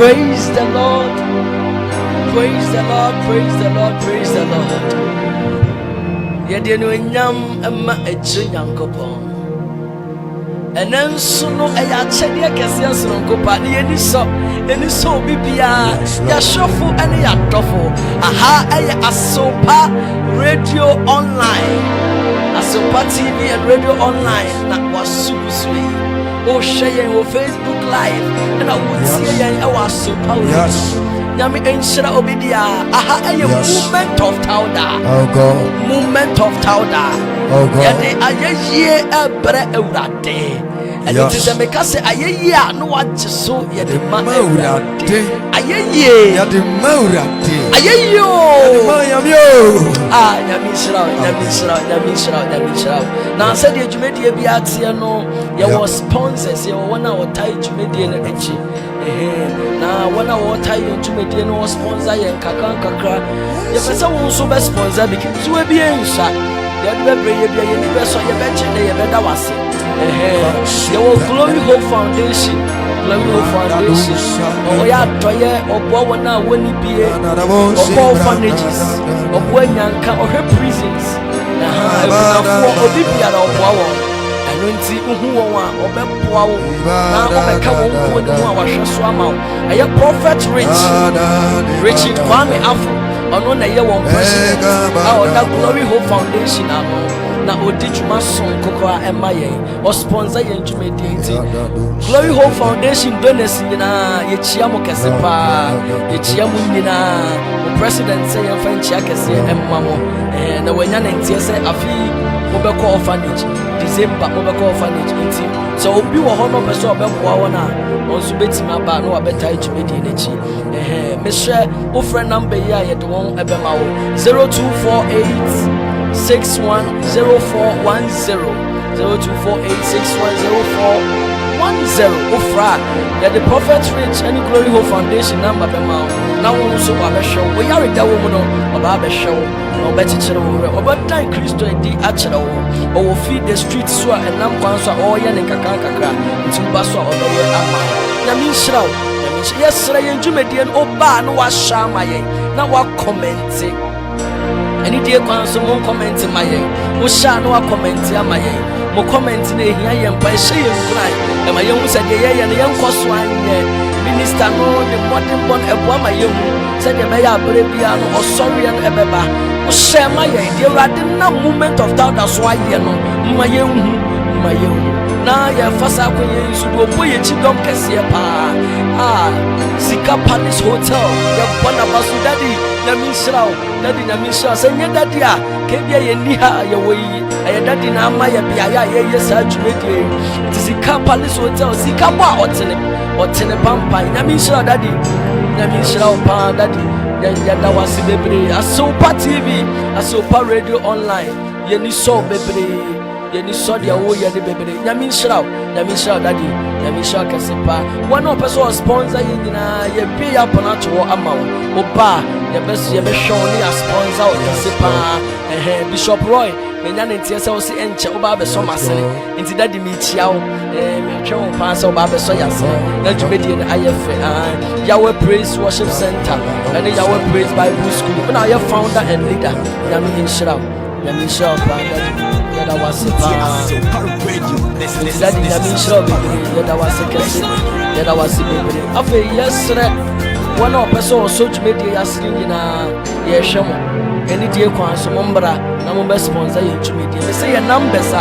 Praise the Lord. Praise the Lord. Praise the Lord. Praise the Lord. Yɛde anuonyam ma akyire Nyankopɔn. Ɛnɛ nso no ɛyɛ akyɛdeɛ kɛseɛ soronko pa ne yɛni sɔ yɛni sɔ obi biara, yɛahwɛfo ne yɛadɔfo. Aha ɛyɛ Asopa Radio Online, Asopa TV and Radio Online na waso gu so yi. Wohwɛ yɛn wɔ Facebook Live ɛna wotie yɛn ɛwɔ Asopa Radio. Nyame nhyira obi biara. Aha ɛyɛ Movement of Tauda. Oh God. Movement of Tauda. Oh God. Yɛde ayɛyie ɛbrɛ Awurade. Ɛno nti sɛ meka sɛ ayɛyie a, na wagye so, yɛde ma Ma Awurade. Awurade. Ayɛyie. Yɛde ma Awurade. Ayɛyie Yɛde ma o. Nyame o. Ah, Nyame nhyira wo, Nyame nhyira wo, Nyame nhyira wo, Nyame nhyira wo. Na sɛdeɛ dwumadie bi ateɛ no, yɛwɔ sponsors, yɛwɔ wɔn a wɔtae dwumadie no akyi. Ɛhɛn. Na wɔn a wɔtae yɛn dwumadie no, wɔ sponsor yɛn kakra nkakra. Yɛpɛ sɛ wo nso bɛ sponsor bi. Ketewa bi nsa yɛde bɛbrɛ yɛ bia, yɛni bɛsɔ, yɛbɛgye ne yɛbɛda wase. Ɛhɛn. Yɛwɔ Glory Hope Foundation. Glory Hope Foundation, ɔyɛ adɔyɛ, ɔboa wɔn a wɔnni bie, ɔkɔ orphanages, ɔboa nyanka, ɔhwɛ prisons. Ɛha abunafoɔ, obi biara ɔboa wɔn. Ɛno nti wohu wɔn a, ɔbɛboa wo na wobɛka wɔn kuo no mu a wahwɛ so ama wo. Ɛyɛ Prophet Rich, Richard Kwame Afo, ɔno na ɛyɛ wɔn president a ɔda Glory Hope Foundation ano na ɔdi dwuma sonko koraa ɛma yɛn, ɔsponsor yɛn dwumadie. Nti Glory Hope Foundation donors nyinaa, yɛkyia mo kɛse paa, yɛkyia mo nyinaa. Mo president sɛ yɛmfa nkyia kɛseɛ ɛmma mo. Na wanya ne nteɛ sɛ afei mobɛkɔ orphanage, December mobɛkɔ orphanage. Nti sɛ obi wɔ hɔ no ɔpɛ sɛ ɔbɛboa wɔn a, ɔno nso bɛtumi aba na wabɛtae dwumadie n'akyi. Ɛhɛn, mesrɛ wofrɛ number yi a yɛde wɔn ɛbɛma wo: 0248 610410, 0248 610410. Wofrɛ a, yɛde Prophet Rich ne Glory Hope Foundation number bɛma wo na wo nso wabɛhwɛ wo. Woyare da wɔ mu no, ɔbaa bɛhwɛ wo na ɔbɛkyekyere wo werɛ, ɔbɛdan Kristo adi akyerɛ wo. Ɔwɔ fi the street so a ɛnam kwan so a ɔreyɛ ne nkakra nkakra, nti woba so a, ɔbɛyɛ ama wo. Nyame nhyira wo, Nyame nhyira. Yɛsrɛ yɛn dwumadie no, wobaa na wahyɛ ama yɛn na wacomment. Ɛne die kwan so, mo comment ma yɛn. Wohyɛ a na wacomment ama yɛn. Mo comment no ɛhia yɛn mpa, ɛhyɛ yɛn nkuran, ɛma yɛhu sɛ deɛ yɛyɛ no, yɛnkɔ so anyɛ. Minister no ne mmɔdenbɔ no ɛboa ma yɛhu sɛdeɛ ɛbɛyɛ aberɛ biara no ɔsɔreɛ no ɛbɛba. Wohyɛ ma yɛn deɛ Awurade nam Movement of Tauda so ayɛ no, ma yɛnhu, ma yɛnhu. Na yɛfa saa akɔnyɛ yi so de ɔbɔ yɛkyi dɔm kɛseɛ paa a Sika Palace Hotel, yɛbɔ naba so. Daddy, Nyame nhyira wo. Daddy, Nyame nhyira wo. Sɛ nyɛ Daddy a, kebia yɛnni ha a yɛwɔ yi. Ɛyɛ Daddy na ama yɛ beaeɛ a yɛyɛ saa dwumadie yi. Nti Sika Palace Hotel, sika bɔ a ɔtene, ɔtene pampan. Nyame nhyira wo, Daddy. Nyame nhyira wo paa, Daddy. Yɛda wo ase bebree. Asewpa TV, Asewpa Radio Online, yɛni sɔ bebree, yɛni sɔ deɛ woyɛ ne bebree. Nyame nhyira wo, Nyame nhyira wo, Daddy. Nyame nhyira wo kɛse paa. Wɔn a ɔpɛ sɛ ɔsponsor yɛ nyinaa, yɛbie yɛ apɔn ato hɔ ama wo. Woba a, yɛbɛhwɛ wo ne yɛasponsor wo kɛse paa. Ɛhɛn, Bishop Roy, menya ne nteɛ sɛ wo se ɛnkyɛ woba abɛsɔ m'asene. Nti Daddy, mekyia wo. Metwɛ wo paa sɛ woba abɛsɔ yɛ asene na dwumadie no ayɛ fɛ. Ah, Yahweh Praise Worship Center ɛne Yahweh Praise Bible School, wona ɔyɛ founder and leader. Nyame nhyira wo, Nyame nhyira wo paa, Daddy. Yɛda wo ase paa. Nti Daddy, Nyame nhyira wo bebree. Yɛda wo ase kɛse, yɛda wo ase bebree. Afei yɛsrɛ wɔn a ɔpɛ sɛ ɔsɔ dwumadie yi asene nyinaa, yɛhwɛ mo ɛne die kwan so, mombra na mombɛ sponsor yɛn dwumadie. Me sɛ yɛ numbers a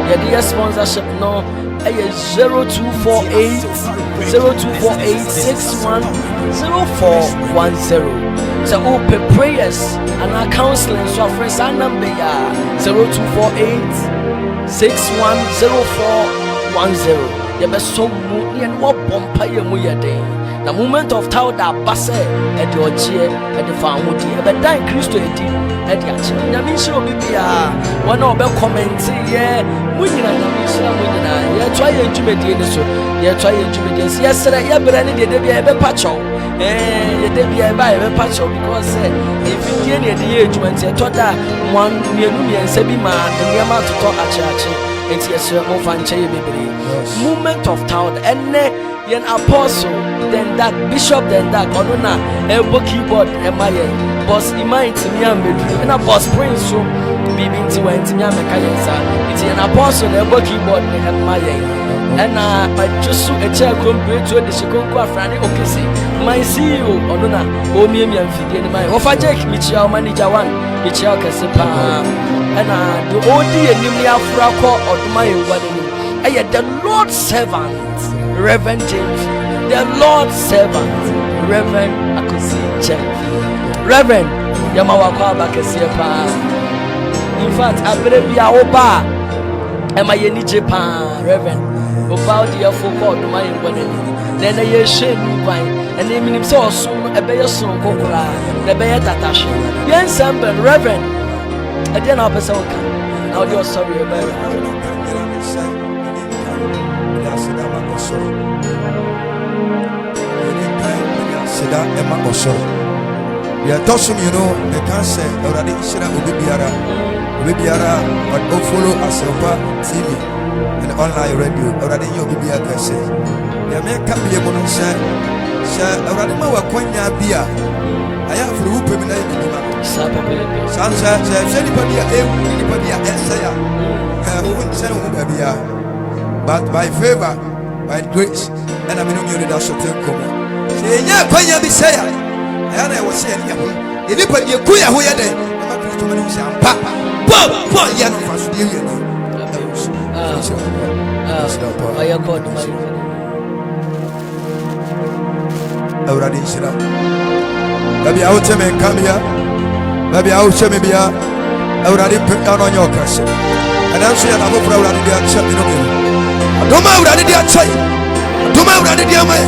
yɛde yɛ sponsorship no ɛyɛ 0248 0248 610410. Sɛ wopɛ prayers anaa counseling so, afrɛ saa number yi a, 0248 610410. Yɛbɛsɔ wo mu ne yɛne wɔbɔ mpa yɛ mu yɛ den. Na Movement of Tauda aba sɛ ɛde ɔgyeɛ, ɛde fa ahodie, ɛbɛdan Kristo adi ɛde akyerɛ. Nyame nhyira obi biara, wɔn a ɔbɛcomment yɛ mo nyina. Nyame nhyira mo nyinaa. Yɛtoa yɛn dwumadie no so, yɛtoa yɛn dwumadie so. Yɛsrɛ yɛbrɛ ne deɛ da bia yɛbɛpa kyɛw. Yɛda bia yɛba a, yɛbɛpa kyɛw because sɛ mfidie ne yɛde yɛ adwuma, nti ɛtɔ da a mo mmienu mmiɛnsa bi ma nneɛma atotɔ akyeakye. Enti yɛsrɛ momfa nkyɛ yɛ bebree. Moment of town ɛnɛ yɛn apostle Dendak, Bishop Dendak, ɔno na ɛbɔ keyboard ɛma yɛn. Boss Iman ntumi ammɛduru, ɛna Boss Prince so biribi nti wantumi ammɛka yɛn nsa. Nti yɛn apostle na ɛbɔ keyboard no ɛma yɛn. Ɛna adwo so ɛkyɛ kurom biretuo de hye konko afrane okese my CEO ɔno na ɔmiamia mfidie no ma yɛn. Wɔfa Jake mekyia wo, manager one mekyia wo kɛse paa. Ɛna deɛ ɔredi yɛn anim ne afora kɔ ɔdoma yɛn wura n'anim ɛyɛ the Lord servant Reverend James, the Lord servant Reverend Akosi James. Reverend, yɛma wakɔ aba kɛseɛ paa. In fact, abere bi a woba a ɛma yɛn ani gye paa. Reverend, woba wode yɛfo kɔ ɔdoma yɛn wɔ n'anim na ɛnɛ yɛhyɛ nu kwan. Ɛnɛ menim sɛ ɔsom no ɛbɛyɛ soronko koraa na ɛbɛyɛ tatahwe. Yɛn nsɛm bɛn, Reverend, ɛdeɛ na wopɛ sɛ woka na wode ɔsɔre ɛbɛ Awurade? Seda ɛma ɔsoro. Deɛ ɛtɔ so mmienu, meka sɛ Awurade nhyira obi biara, obi biara ɔfollow Asɛmpa TV and online radio. Awurade nyɛ obi biara kɛse. Deɛ meka bie mu no sɛ Awurade ma wakwanya bi a ɛyɛ afiri wo pɛ mu na yɛ biribi ma no. Saa pɛpɛɛpɛ. Saa sɛ nipa bi a ɛwu ne nipa bi a ɛsɛe a wo nkyɛn wo ho baabiara, but by favour, by grace, ɛna me no mmienu da so te nkɔmmɔ. Sɛ yɛnya akwanya bi sɛ a ɛyɛ na ɛwɔ sɛ yɛne yɛ ho yɛ nipa deɛ ku yɛ ho yɛ dɛn ɛma Kristo ma ne ho sɛ ampa bɔ bɔ yɛ no mfasodeɛ wie no ɛwɔ so. Ɔyɛ kɔ ɔdoma yɛn wura. Awurade nhyira. Baabi a wote me nka bia, baabi a wohyɛ me bia, Awurade mpagya no ɔnyɛ ɔkɛse. Ɛnɛ nso yɛ nafoforɔ Awurade de akyɛ me no mmienu. Adom a Awurade de akyɛ yɛ, adom a Awurade de ama yɛ,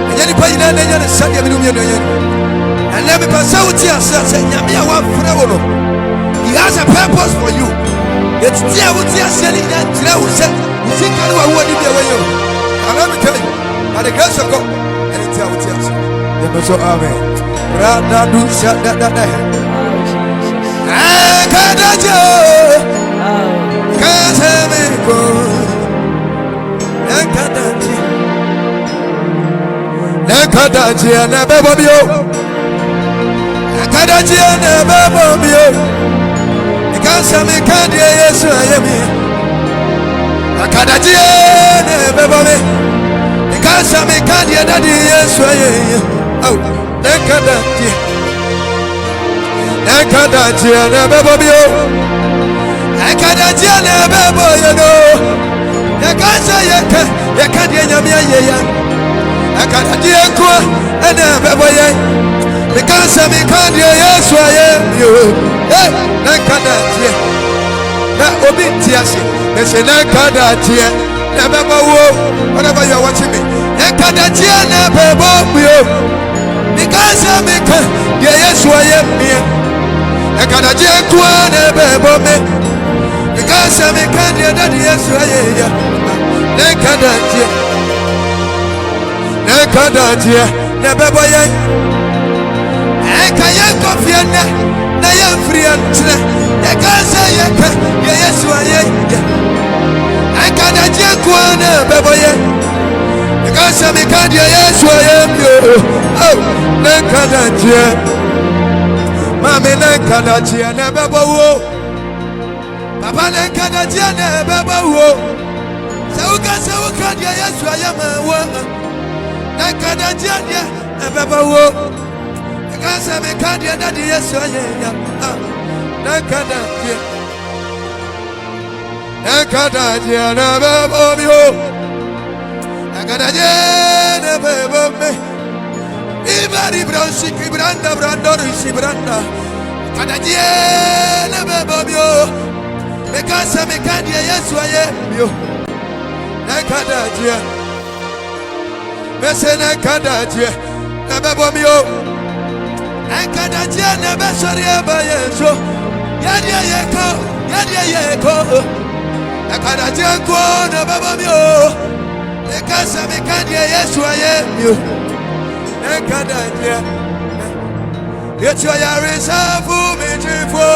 ɛnyɛ nipa nyinaa na ɛnyɛ ne sɛdeɛ me no mmienu ɛnyɛ no. Ɛnɛ mepɛ sɛ wote aseɛ sɛ Nyame a wafrɛ wo no, he has a purpose for you. Ɛtiti a wote aseɛ no nyinaa nkyerɛ wo sɛ wo sika ne wahoɔden bi a wɔyɛ o. And let me tell you, by the grace of God, ɛne nti a wote ase. Yɛmɛ so amen. Radadu sha da da da. Oh, Jesus. Akadajo Oh. kasemiko. Nakadaji. Nakadaji na bebo bio. Nakadaji na bebo bio. Kasemika die Yesu ayemi. Akadaji na bebo mi. Kasemika die dadi Yesu ayemi. Oh, nakadaji. Nakadaji na bebo bio. Akadaji na bebo yodo. Yɛka yɛka yɛka deɛ Nyame ayɛ yɛ. Akadaji nkoa ɛna bɛbɔ yɛn. Meka sɛ meka deɛ Yesu ayɛ mi o. Hey, nakadaji na obi nte ase. Mese nakadaji na bɛbɔ wo. Whatever you are watching me. Nakadaji na bɛbɔ mi o. Meka sɛ meka deɛ Yesu ayɛ mi. Akadaji nkoa na bɛbɔ mi. Meka sɛ meka deɛ dade Yesu ayɛ yɛ. Nakadaji. Nakadaji na bɛbɔ yɛn. Ɛka yɛn kɔ fie nnɛ na yɛmfiri yɛn kyerɛ. Yɛka sɛ yɛka deɛ Yesu ayɛ yɛ. Akadagye nkoa na bɛbɔ yɛn. Meka sɛ meka deɛ Yesu ayɛ mi o. Oh, nakadagye. Maame, nakadagye na bɛbɔ wo. Papa, nakadagye na bɛbɔ wo. Sɛ woka sɛ woka deɛ Yesu ayɛ ma wo. Nakadagye deɛ na bɛbɔ wo. Meka sɛ meka deɛ dade Yesu ayɛ ya. Ah, nakadagye. Nakadagye na bɛbɔ mi o. Nakadagye na bɛbɔ mi. Ibari bransi kibranda brandori si branda. Kadagye na bɛbɔ mi o. Meka sɛ meka deɛ Yesu ayɛ mi o. Nakadagye. Mese nakadagye na bɛbɔ mi o. Nakadagye na bɛsɔre aba yɛn so. Yɛdeɛ yɛkɔ, yɛdeɛ yɛkɔ. Nakadagye nko na bɛbɔ mi o. Meka sɛ meka deɛ Yesu ayɛ mi o. Nakadagye. Yesu ayaresafo mi gyefo.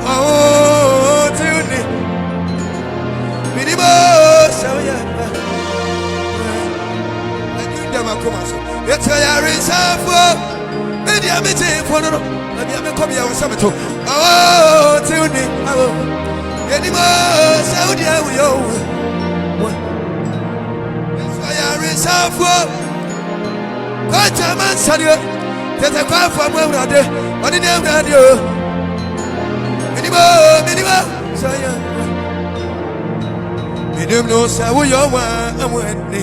Ɔwɔ ti ni. Yɛnim o sɛ woyɛ ɛduru dɛm akoma so. Yɛte ɔyaresafoɔ me deɛ megye fo no no na deɛ mekɔ bia wɔ sɛ meto awo te wo ni awo. Yɛnim o sɛ wo deɛ woyɛ wo. Yɛte ɔyaresafoɔ kɔgya ma nsadeɛ tete kwanfoɔ mu awurade ɔne ne awurade o. Menim o menim o sɛ yɛ menim no sɛ woyɛ wa awani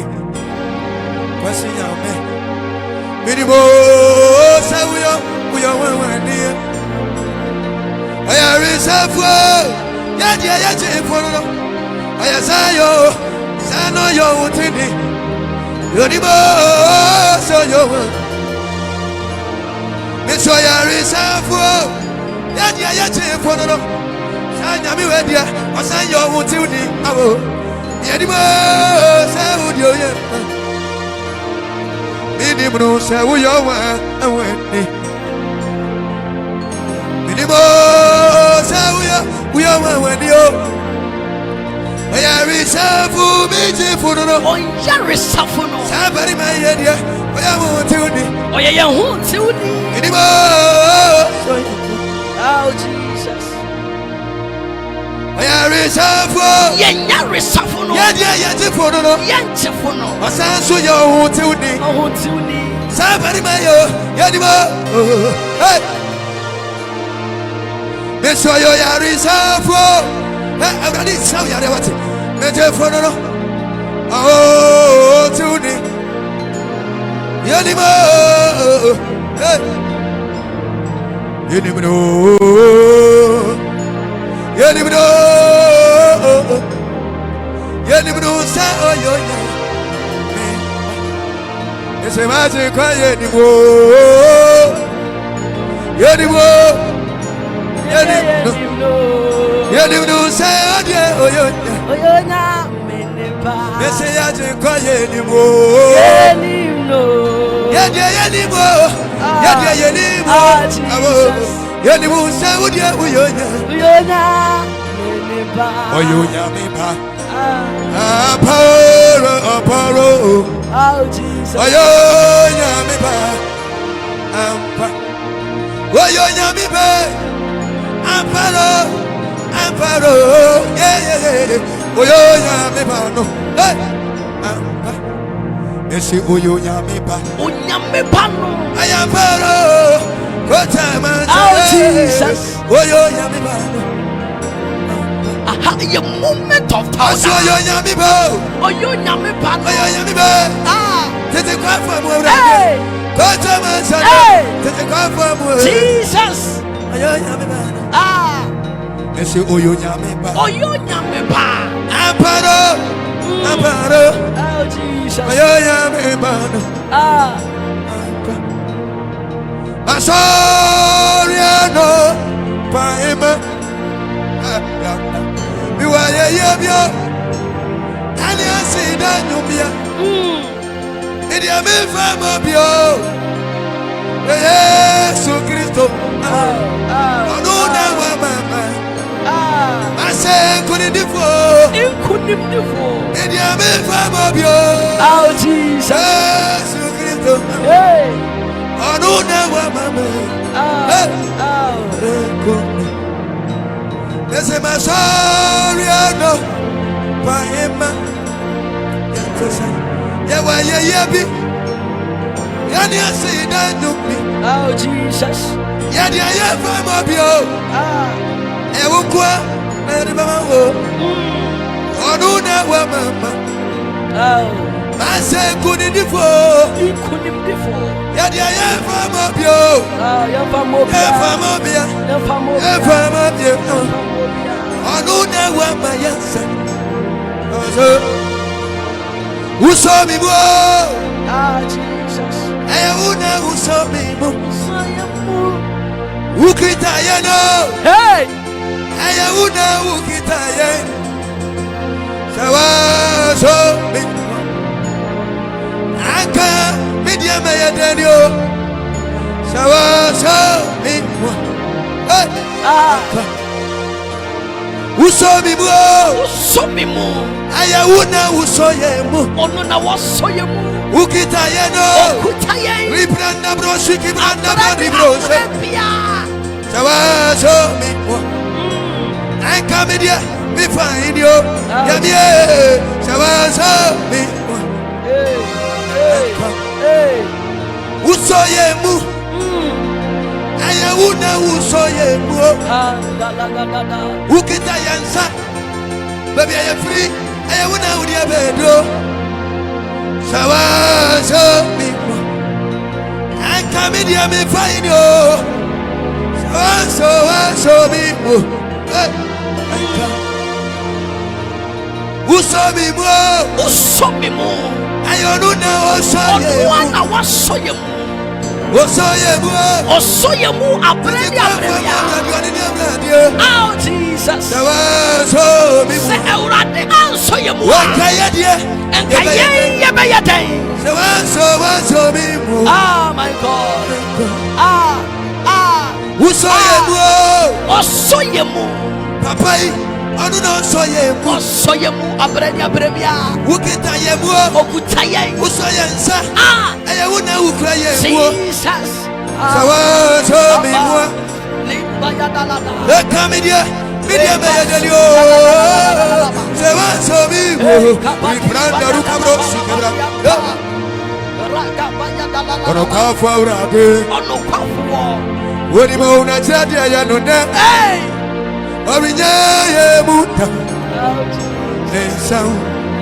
kwasi nyame menim o sɛ woyɛ woyɛ wa awani ɔyaresafoɔ yɛdeɛ yɛgye fo no no ɔyɛ sɛ yo sɛ no yɛ wo tini yɛnim o sɛ ɔyɛ wa mesɛ ɔyaresafoɔ yɛdeɛ yɛgye fo no no sɛ nyame wɔ deɛ ɔsan yɛ ɔho tiwni awo yɛnim o sɛ wodeɛ ɔyɛ menim no sɛ woyɛ wa awani menim o sɛ woyɛ woyɛ wa awani o ɔyaresafo megyefo no no Ɔyaresafo no. Saa barima yɛ deɛ ɔyɛ ho tiwni Ɔyɛ yɛn ho tiwni. Menim o sɛ ɔyɛ Oh, Jesus. Ɔyaresafo Yɛnyaresafo no. Yɛdeɛ yɛgyefo no no Yɛnkyefo no. Ɔsan so yɛ ɔho tiwni Ɔho tiwni. Saa barima yɛ o yɛnim o hey. Mesɛ ɔyɛ ɔyaresafo awurade nsa wo yareɛ wate megyefo no no ɔho tiwni yɛnim o hey. Yɛnim no yɛnim no yɛnim no sɛ ɔyɛ ɔnya ɛsɛ magye kwa yɛnim o yɛnim o yɛnim no yɛnim no sɛ ɔdeɛ ɔyɛ ɔnya Ɔyɛ onyame nipa. Ɛsɛ yɛagye kwa yɛnim o Yɛnim no. Yɛdeɛ yɛnim o yɛdeɛ yɛnim o Ah, Jesus. Awo yɛnim sɛ wodeɛ woyɛ ɔnya Ɔyɛ onyame nipa. Ɔyɛ onyame pa Ah, aparo aparo oh, Jesus. Ɔyɛ onyame pa ampa ɔyɛ onyame pa amparo amparo yeyeye ɔyɛ onyame pa no hey ampa esi ɔyɛ onyame pa Onyame pa no. ayamparo kotama Oh, Jesus. Ɔyɛ onyame pa no Aha, yɛ moment of power. Ɔsi ɔyɛ onyame pa Ɔyɛ onyame pa no. Ɔyɛ onyame pa Ah, tete kwanfo mu awurade hey, kotama nsade Hey. Tete kwanfo mu Jesus. Ɔyɛ onyame pa no Ah, esi ɔyɛ onyame pa ɔyɛ onyame pa. Amparo amparo Oh, Jesus. Ɔyɛ onyame pa no Ah, ampa asɔre ano paema miwa yɛyɛ bio ɛne ase da nnwomia ɛdeɛ memfa ma bio Yesu Kristo ah, ɔno na wamama ah. masɛ nkonimdifoɔ Nkonimdifo. ɛdeɛ memfa ma bio Oh, Jesus. Yesu Kristo Hey. ɔno na wamama Ah, Hey. oh. Ese masɔre ano paema yɛntɛ yɛwɔ ayɛyɛ bi yɛne ase da nnwom bi Oh, Jesus. Yɛde ayɛ fa ma bio Ah, ɛyɛ wo nkoa na yɛde bɛma wo ɔno na wamama oh. masɛ nkonimdifoɔ Nkonimdifo. Yɛde ayɛ fa ma bio Ah, yɛmfa mmɔ yɛfa obiara. ma bia Yɛmfa mmɔ yɛfa obiara. ma bio Yɛmfa mmɔ obiara. Ɔno na wama yɛnsa ɔsɛ wosɔ mi mu o Ah, Jesus. Ɛyɛ wo na wosɔ mi mu Sọ yɛn mu. Wokita yɛn no Hey! Ɛyɛ wo na wokita yɛn sɛ wɔsɔ mi mu anka mi deɛ mɛyɛ dɛni o sɛ wɔsɔ mi mu. Hey! Ah, Wosɔ mi mu o. Wosɔ mi mu. Ɛyɛ wo na wosɔ yɛn mu. Ɔno na wɔsɔ yɛn mu. Wokita yɛn o. Okuta yɛn. Ribranda bro shiki branda bro di bro se. Abrɛ biara. Sɛ wɔsɔ mi mu. Ɛnka mi deɛ mi fa yi ni o. Yɛmi ye sɛ wɔsɔ mi mu. Hey, hey, hey. Wosɔ yɛn mu. Ɛyɛ wo na wosɔ yɛn mu o. Ah, da, da, da, da, da. Wokita yɛn nsa. Baabi a yɛfiri ɛyɛ wo na wode abɛduro. Sɛ wɔsɔ mi mu. Ɛnka mi deɛ mi fa yi ni o. Sɛ wɔsɔ wɔsɔ mi mu. Ɛ, Ɛnka. Wosɔ mi mu o. Wosɔ mi mu. Ɛyɛ ɔno na ɔsɔ yɛn Ɔno a mu. na wasɔ yɛn mu. Wosɔ yɛn mu o. Ɔsɔ yɛn mu abrɛ ne abrɛ biara. Oh, Jesus. Sɛ wɔsɔ mi mu. Sɛ Awurade ansɔ yɛn mu a, Wɔka yɛ deɛ. nka yɛn yɛbɛyɛ dɛn? Sɛ wɔsɔ wɔsɔ mi mu. Ah, my God. Ah, ah. Wosɔ yɛn mu o. Ɔsɔ yɛn mu. Papa yi, ɔno na ɔsɔ yɛn mu. Ɔsɔ yɛn mu abrɛ ne abrɛ biara. Wokita yɛn mu o. Ɔkuta yɛn. Wosɔ yɛn nsa. Ah, Ɛyɛ wo na wokura yɛn mu o. Jesus. Sɛ wɔsɔ mi mu a. Limba yadalada. Ɛka mi deɛ, mi deɛ mɛyɛ dɛni o. Sɛ wɔsɔ mi mu. Ribranda rukabro sikabra. Ɔnɔkwafo Awurade. Ɔnokwafoɔ. Onim ohun akyerɛ deɛ yɛ no nɛ. Hey! Ɔrenyɛ yɛ mu da. Oh, Jesus. Ne nsa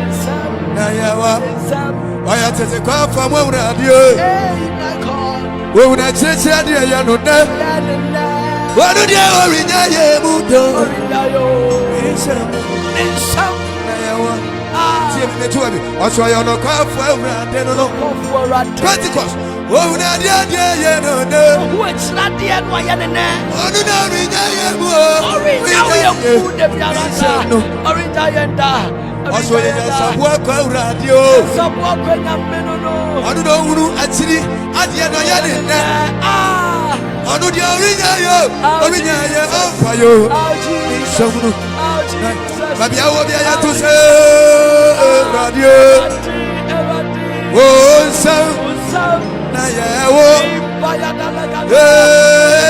Nsɛm, na yɛ wa. nsɛm. Ɔyɛ tete kwafa mu Awurade o. Hey, my God. Ohun akyerɛkyerɛ deɛ yɛ no nɛ. Yɛ ne nnɛ. Ɔno deɛ ɔrenyɛ yɛ mu da. Ɔrenya yo. Ne nsa Ne nsɛm. na yɛ wa. Ah, Tie mi metu abi. Ɔsɔ yɛ ɔnɔkwafo Awurade no no. kɔfoɔ Awurade. Pentecost. Ohun adeɛ deɛ yɛ no nɛ. Ohu akyiradeɛ no ayɛ ne nɛ. Ɔno na ɔrenyɛ yɛ mu o. Ɔrenya wo yɛ mu da biara Ne da. nsa no. Ɔrenya yɛn da. Ɔsɔ yɛ nyansaboa kɔ Awurade o. Nsaboa kɔ Nyame no no. Ɔno na ɔhunu akyiri adeɛ no yɛ ne nɛ. Ah, Ɔno deɛ ɔrenya yɛ o. Ɔrenya yɛ ɔmfa yɛ o. oh, Jesus. Nsɛm no. Oh, Jesus. Baabi a wɔ bi a yɛto sɛ Awurade o. Awurade, Awurade. Wo nsɛm Wo nsɛm. na yɛ wo. Limba yadalagada.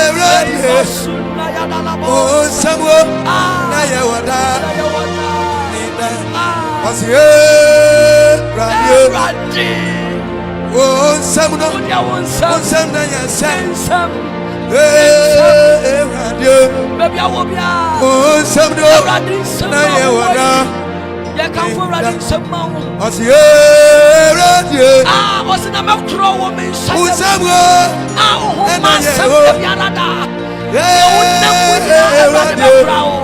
Awurade. Osuna yadalabo. Wo nsɛm o Ah, na yɛ wɔ daa. na yɛwɔ daa. Ne da. Ah, Ɔse Awurade. Awurade. Wo nsɛm no. Wo deɛ wo Wo nsɛm. nsɛm na yɛ sɛ. Nsɛm. Awurade. Baabi a wɔ biara. Wo nsɛm no Awurade nsɛm na ma yɛ wo wɔ daa. Yɛkamfo Awurade nsɛm ma wo. Ɔse Awurade. Ah, ɔse na mɛkorɔ wɔ me nsa Wo yam. nsɛm o. Ah, wo ho Ɛna ma yɛ asɛm wo. da biara da. Deɛ wonam mu nyinaa, Awurade Awurade. bɛkora wo.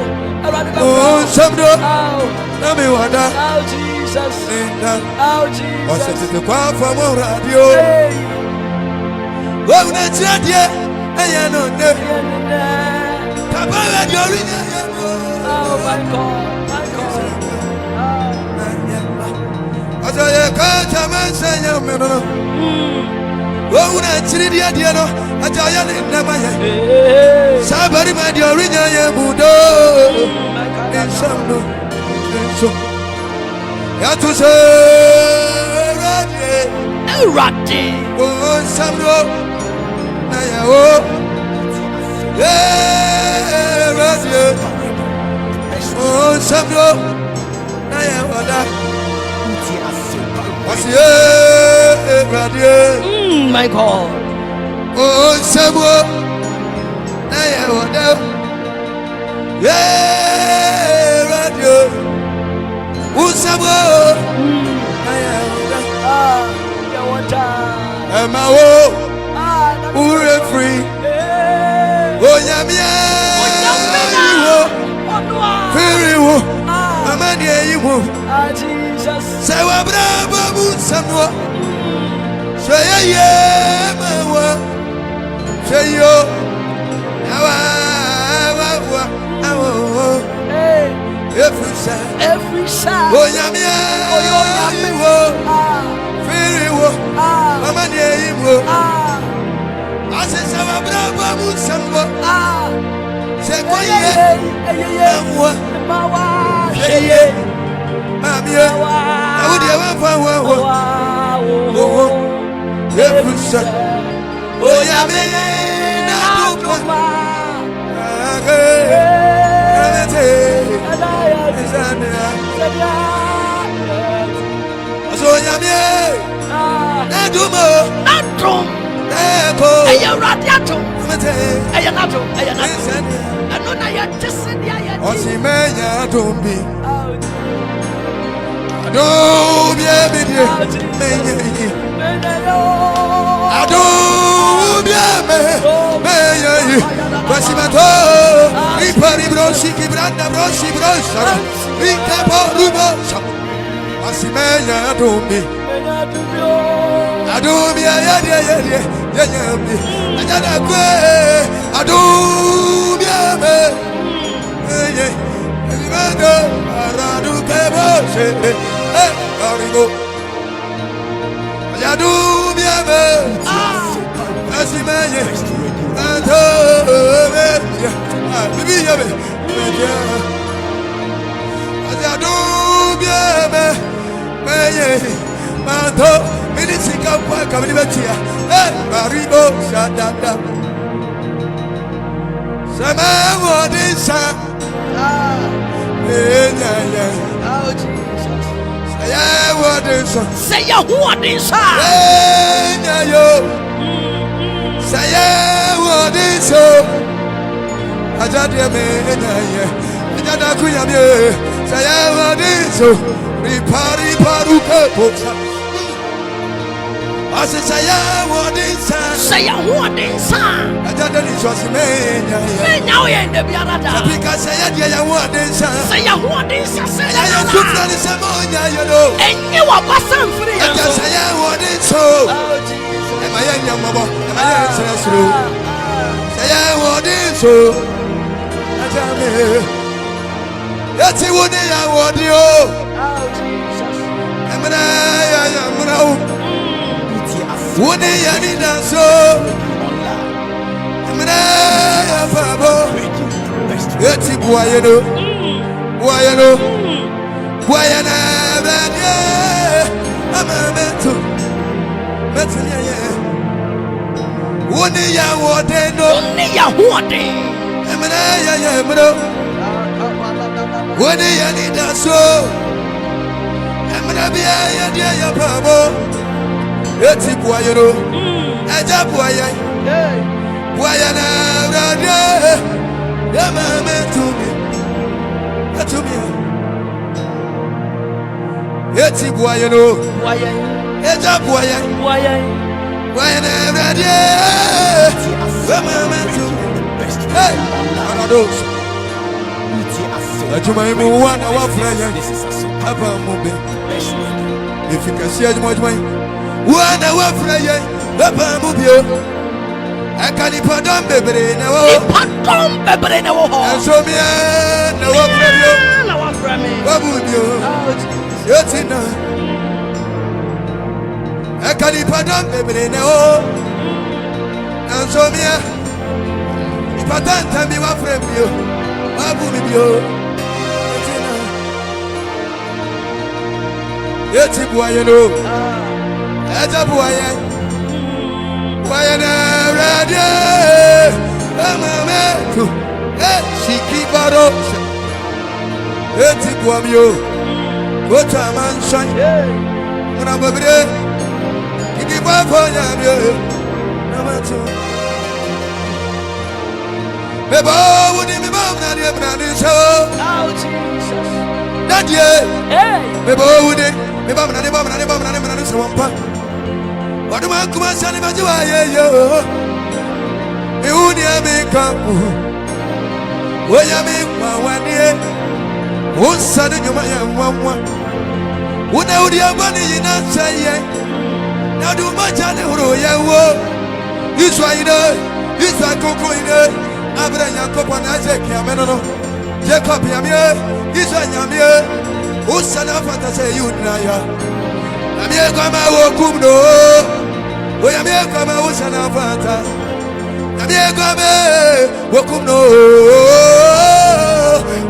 Awurade Wo bɛkora wo. nsɛm no Oh, na mi wɔ da. oh, Jesus. Ne da. Oh, Ɔsɛ Jesus. tete kɔ afɔ mu Awurade o. Hey, Wɔn akyerɛ deɛ ɛyɛ no ne. yɛ ne nɛ. Papa wɛ deɛ ɔrenya yɛ mu o. Oh, my God, my God. Oh. Ɔsɛ yɛ kɔɔta ma nsɛ yɛ mi no no. Wɔn akyerɛ deɛ deɛ no ɛgya ɔyɛ ne nnɛma yɛ. Hey, Saa barima deɛ ɔrenya yɛ mu do. my God. Ne nsɛm no ne nso. Yàtò sɛ Awurade. Awurade. Wo nsɛm no na yɛ wo. Awurade. Wo nsɛm no na yɛ wɔ da. Ɔsi Awurade. My God. Wo nsɛm no na yɛ wɔ da. Awurade. Wo nsɛm no na yɛ wɔ da. Ah, yɛwɔ da. Ɛma wo Ah, na wúre firi. Hey. Onyame Onyame na yi wo ɔno a. firi wo Ah, amani eyi wo ah, Jesus. sɛ wabra bɔ mu nsɛm no sɛ yɛyɛ ma wo sɛ yo awa awa wa awo Hey, efiri sɛ every side. Onyame yi wo Ah, firi wo ah, amani eyi wo ah, ase sɛ wabra bɔ mu nsɛm no ah. sɛ kɔ yɛ Hey, hey, hey, ma wo hey. Ma Hwɛ wahwɛ yie. Maame ye. Na wo deɛ wamfa wo ho. Wo ho. Ɛfiri sɛ Onyame n'adom a. N'adom ɛyɛ Awurade adom, ɛyɛ n'adom, ɛyɛ n'adom, ɛno na yɛte se deɛ yɛte. Ɔsimenya adom bi, adom bi ebidie menye yi, adom bi eme menye yi. Kwasimato, ripari brosi kibranda brosi brosara, rikapo rubo sa. Ɔsimenya adom bi, adom bi ayɛdeɛ yɛdeɛ yɛnyɛ bi, anyana kwe, adom bi eme menye. Kwasimato, aradu kebo se, eh, arigo. Adom bi eme, kwasimenye, adom bi, ah, bibi yɛ me, menye. Adubieme, meye, mando, minisika kwa kamini betia, eh, maribo, shadada. Sema wodisa, eh, yeah, yeah. Oh, Jesus. Seye wodisa, Sɛ yɛhoɔden sa a, eh, yeah, yo. Seye wodisa, ajadie me, yeah, yeah. Ajada kuyamie, seye wodisa, ripari paruke posa. Aseseye wodisa. Sɛ yɛhoɔden sa a, Ajada ni sɔsi menya yɛ. Menya wo yɛn da biara da. Sapika sɛ yɛ deɛ yɛ ho ade nsa. Sɛ yɛhoɔden sa sɛ Ɛyɛ yɛ yɛn sufra ni sɛ mo nya yɛ no. ɛnyɛ wabasa mfiri yɛn Ɛgya so. sɛ yɛ ho ade nsa o. Oh, Jesus. Ɛma yɛ nyɛ mmɔbɔ, ɛma yɛ nsrɛ soro. Sɛ yɛ ho ade nsa o. Ɛgya mi. Yɛti wo ni yɛ ho ade o. Oh, Jesus. Ɛmuna yɛ yɛ muna o. Wo ni yɛ ni da so. Ɛmuna yɛ fa bɔ. Yɛti bua yɛ no. Bua yɛ no. Bua yɛ na ɛbɛdeɛ. Ama mɛto. Mɛto yɛ yɛ. Wo ni yɛ wɔ den no. Wo ne yɛhoɔden. Ɛmuna yɛ yɛ muna. Wo ni yɛ ni da so. Ɛmuna bi yɛ yɛ deɛ yɛ pa bɔ. Yɛti bua yɛ no. Ɛgya bua yɛ. Hey. Bua yɛ na ɛbɛdeɛ. Yɛ ma mɛto mi. Mɛto mi. Yɛti bua yɛ no. Boa yɛn. Ɛgya bua yɛ. Boa yɛn. Bua yɛ na ɛbɛdeɛ. Yɛ ma mɛto mi. Hey! Anados. Adwuma yi mu wa na wafra yɛn. Aba mu bɛ. Efi kɛse adwuma adwuma yi. Wa na wafra yɛn. Aba mu bio. Ɛka nipa dɔm bebree na wɔ hɔ. Nipa dɔm bebree na ɛwɔ hɔ. Ɛnso mia na wafra bio. Na wafrɛ me. Wabu bio. Oh, Jesus. Yɛti na. Ɛka nipa dɔm bebree na wɔ hɔ. Ɛnso mia. Nipa tantan bi wafra bio. Wabu mi bio. Yɛti na. Yɛti bua yɛn o. Ah. Ɛgya bua yɛn. Bua yɛn na Awurade. Ama mɛto. Esi baro. Eti bua mi o. Kotu ama nsɔn. Hey. Muna bobire. Kiki bɔ afɔ nyame o. Na mɛto. Mebɔ wo ni mebɔ mnadeɛ mnade nso. Oh, Jesus. Dadie. Hey. Mebɔ wo ni mebɔ mnade bɔ mnade bɔ mnade mnade sɛ wɔn pa. Ɔdoma nkuma sani ma gye wa yɛ yɛ o. Iwu ni ɛmi ka o. Oya mi nwanwadeɛ. Wo nsa ne nnwuma yɛ nwanwa. Wo na wodi abɔ ne nyinaa nhyɛ yɛn. Na wode wo mogya ne horo yɛn wo. Israel yi ne, Israel kronkron yi ne, Abraham Nyankopɔn na Isaac Nyame no no. Jacob Nyame, Israel Nyame. Wo nsa na afata sɛ ɛyi wo nyinaa ya. Nyame kwama wo kum no. Onyame kwama wo nsa na afata. Nyame kwama wo kum no.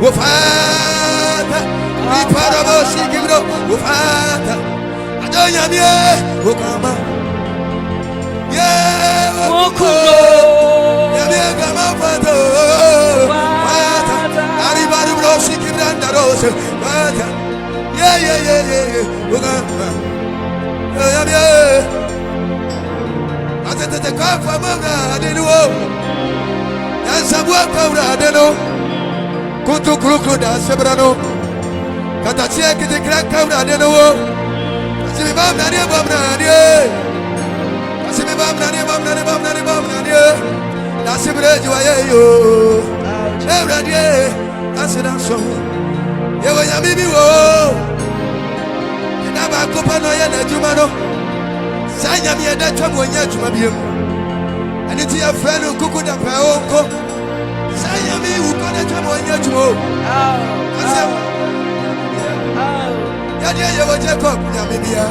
Wofata. Iparabo sikibro. Wofata. Adɔ Nyame wokama. Ye Wokuno. Nyame kama fata. Fata. Arriba sikibranda rose. Fata. Ye ye ye ye ye. Wokama. Nyame. Atetete kafa mama adenuo. Yansabu akawura adeno. Kutu kurukuru da sebra no. Katakyie kitikira kawura adeno wo. Kasimi ba mnani ba mnani. Kasimi ba mnani ba mnani ba mnani ba mnani. Dasibire jiwa ye yo. Ewuradie aseda so. Yewo nyame bi wo. Ɛda baako pɛ na ɔyɛ n'adwuma no. Saa nyame yɛda twam wɔnyɛ adwuma bio mu. Ɛno nti yɛfrɛ no nkuku da pɛɛ wo nko. Saa nyame yi wukɔ da twam wɔnyɛ adwuma o. Asɛm yɛdeɛ yɛwɔ Jacob nyame bia.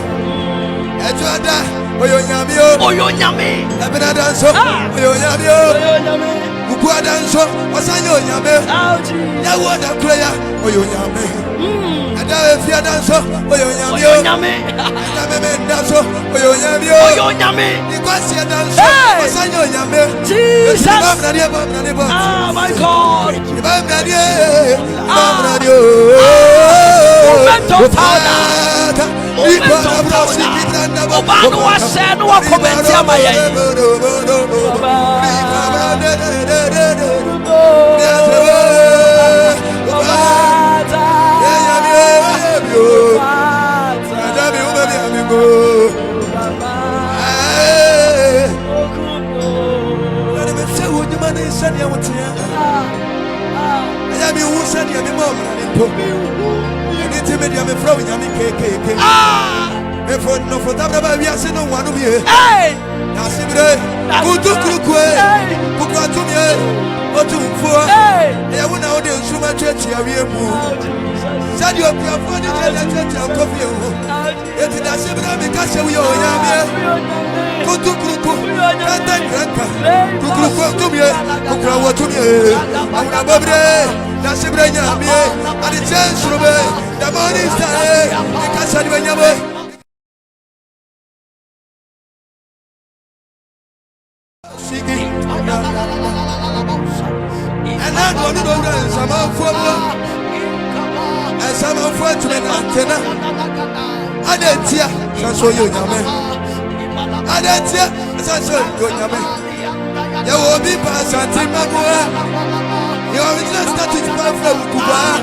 Ɛto ada ɔyɛ onyame o. Ɔyɛ onyame. Ɛbena da nso Ah. ɔyɛ onyame o. Ɔyɛ onyame. Kuku ada nso ɔsan yɛ onyame. Oh, Jesus. Yɛwo da koro ya ɔyɛ onyame. Ɛda efi ada nso ɔyɛ onyame Ɔyɛ o. onyame. Ɛda mɛmɛ nda nso ɔyɛ onyame o. Ɔyɛ onyame. Ikwasi ɛda nso Hey! ɔsan yɛ onyame. Jesus. Bamnadeɛ bamnadeɛ bam. Ah, my God. Bamnadeɛ bamnadeɛ Movement of powder. Movement of powder. Ɔbaa no wahyɛ no wakɔmɛnti ama yɛn. Hey! Nasibire, kutukurukue, kukuatumie, otumfuo. Hey! Ɛyɛ wo na wode nsuma tuatua wie mu. Oh, Jesus. Sɛdeɛ okuafoɔ de gye na tuatua nkɔfie ho. Oh, Enti dasibire meka sɛ woyɛ onyame. Kutukuruku, kɛntɛnkrɛnka, kukuruku tumie, kukurawɔ tumie, awurabɔbire, dasibire nyamie, adekyɛ nsorome, the morning star, meka sɛ de bɛnyame. Sigi, ɛna deɛ ɔno na owura nsamanfoɔ mu. Nsamanfoɔ atumi nantena. Adɛn ntia sɛ sɛ ɔyɛ onyame? Adɛn ntia sɛ sɛ ɔyɛ onyame? Yɛwɔ obi pa asante mmamu a yɛwɔ original statute pa frɛ wo kubaa.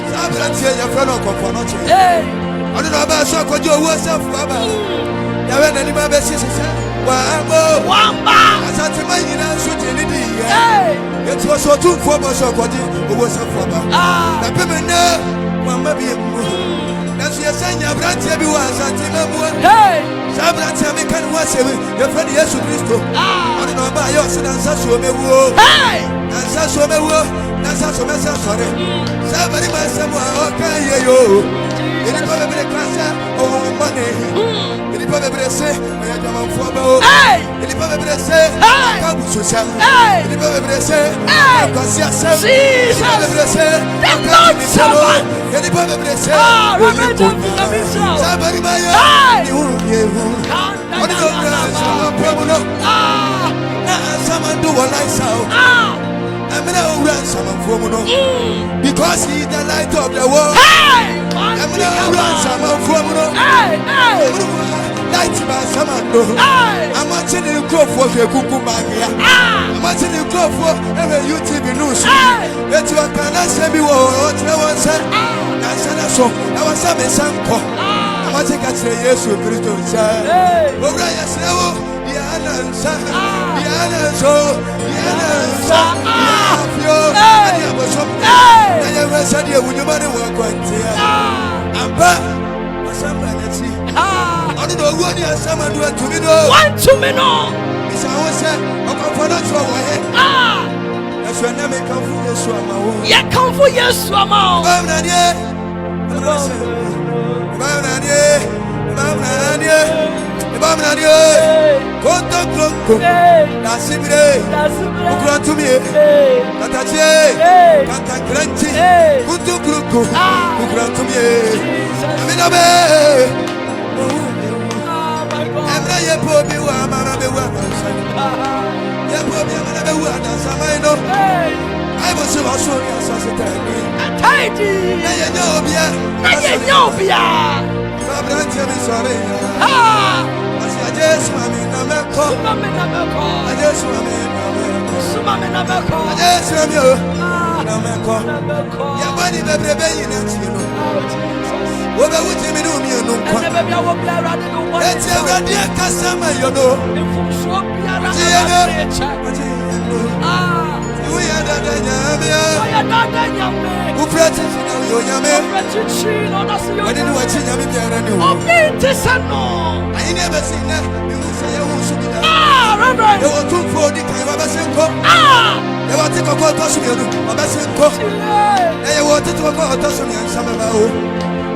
Saa aberanteɛ yɛfrɛ no ɔkɔmfɔ no kyɛ. Hey! Ɔno na ɔbaa so akɔgye owuo sɛfo aba. Yɛwɛ n'anim abɛsi sesɛ wambo. Wamba! Asantema nyinaa nso gye ne diiɛ. Hey! Yɛti wɔ so ɔtumfoɔ bɔ so akɔgye owuo sɛfo aba. Ah! Na pem nnɛ wamma bi mu. Nanso yɛsɛ nya aberanteɛ bi wɔ asantema mu a Hey! saa aberanteɛ a meka ne ho asɛm yi, yɛfrɛ no Yesu Kristo. Ah! Ɔno na ɔbaa yɛ ɔse nansa soɔ mɛwuo. Hey! Nansa soɔ mɛwuo, nansa so mɛsɛ sɔre. Saa barima asɛm a ɔka yɛ yo. Nnipa bebree ka sɛ ɔwɔ mmɔne. Nnipa bebree se ɔyɛ adwamanfoɔ ba o. Hey! Nnipa bebree se Hey! ɔka abususɛm. Hey! Nnipa bebree se Hey! ɔka kwasiasɛm. Jesus! Nnipa bebree se The ɔka Lord's tumisɛm o. servant. Nnipa bebree se Ah, ɔyɛ Reverend James konya. Israel. Saa barima yɛ Hey! ne ho yɛ hu. Ɔne na owura nsamanfoɔ mu no. Ah! Na nsamando wɔ laisa o. Ah! Ɛmina owura nsamanfoɔ mu no. Because he is the light of the world. Hey! Ɛmina owura nsamanfoɔ mu no. Hey! Hey! Light ba nsamando. Hey! Amakye ne nkurɔfoɔ hwɛ kuku maagea. Ah! Amakye ne nkurɔfoɔ ɛhwɛ UTV news. Hey! Eti ɔka n'asɛm bi wɔ hɔ ɔkyerɛ wɔn sɛ nansa na so ɛwɔ sɛ me nsa nkɔ. Amakye ka kyerɛ Yesu Kristo sɛ. Hey! Owura yɛsrɛ wo deɛ ana nsa deɛ ana nso deɛ ana nsa deɛ afio Hey! ɛne abosom Hey! na yɛhwɛ sɛdeɛ wo nnwuma ne wɔ akwanteɛ. Ah! Ampa ɔsan ba n'akyi. Ah! Ɔno na owuo ne asamado atumi no. Wantumi no! Bisa ho sɛ ɔkɔmfɔ no kyerɛ wɔ he. Ah! Ɛso ɛnɛ mekamfo Yesu ama wo. Yɛkamfo Yesu ama wo. Bamnadeɛ bamnadeɛ bamnadeɛ Yɛbɔ amena Hey. Kontonkronko. Hey. Dasibire. Dasibire. Okurantumie. Hey. Katakyie. Hey. Kantankranti. Hey. Kuntunkrunku. Ah. Okurantumie. Jesus. Aminabe. Ah, my God. Ɛmrɛ yɛ po bi wɔ amana bɛ wu adansa. Ah. Yɛ po bi amana bɛ wu adansa man no. Hey. Ayi sɛ wɔso ne asase tani. Ataidi. Na yɛ nyɛ obia. Na yɛ nyɛ obia. Aberanteɛ bi sɔre ya. Ah. Ɔsi agye suma mi na mɛkɔ. Suma me na mɛkɔ. Agye suma mi na mɛkɔ. Suma me na mɛkɔ. Agye suma mi o Ah. na mɛkɔ. Na mɛkɔ. Yɛbɔ ni bebrebe yi na tie no. Oh, Jesus. Wobɛwu ti mi ne omienu nkwa. Ɛnɛ baabi a wɔ biara, Awurade ne wo bɔne Eti nkyɛ wo. Awurade akasa ma yɔ no. Mfomsoɔ biara Tie no. Awurade ne kyɛ. Ɔgye yɛ no. Ah. Woyɛ dada nyame. Ɔyɛ dada nyame. Wofura titi na woyɛ onyame. Ɔfrɛ kyikyi na ɔda so yɛ Wɔde ne onyame. wakyi nyame biara ne wo. Obi nte sɛ no. Ahenni abɛsi nnɛ, mehu sɛ yɛwo so bi da. Ah, Reverend. Yɛwɔ tumfoɔ odi kan, wabɛsi nkɔ. Ah. Yɛwɔ ate kɔkɔɔ ɔtɔ so mmienu, wabɛsi nkɔ. Tie. Na yɛwɔ tete kɔkɔɔ ɔtɔ so mmiɛnsa bɛba o.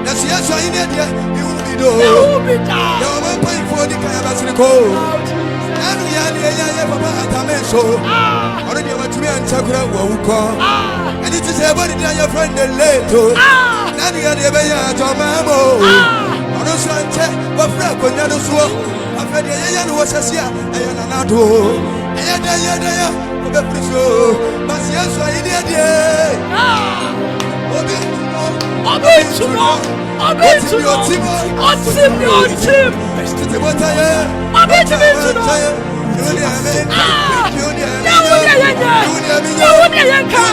Na so Yesu ahenni deɛ, mehu bi do. Mehu bi da. Yɛwɔ ma mpanyimfoɔ odi kan abɛsi nkɔ. Oh, Jesus. Ɛnu yɛ ne yɛ yɛ papa atame so. Ah. Ɔno deɛ watumi ankyɛ kora wawu kɔ. Ah. Ɛne ti sɛ yɛbɔ ne din a yɛfrɛ no leto. Ah. Na ne yɛ deɛ ɛbɛyɛ atɔmam o. Ah. Ɔno nso ankyɛ wɔfrɛ akonnwa no soɔ. Afei deɛ yɛyɛ no wɔ sɛse a ɛyɛ nanado. Ɛyɛ dɛ yɛ dɛ yɛ ɔbɛfiri so. Basi Yesu ahenni deɛ. Ah. Obi ntu no. Obi ntu no. Obi ntu no. Ɔtim ne ɔtim. Tete bɔta yɛ. Obi ntumi ntu no. Ah. Yɛwo deɛ yɛnyɛ. Yɛwo deɛ yɛnka.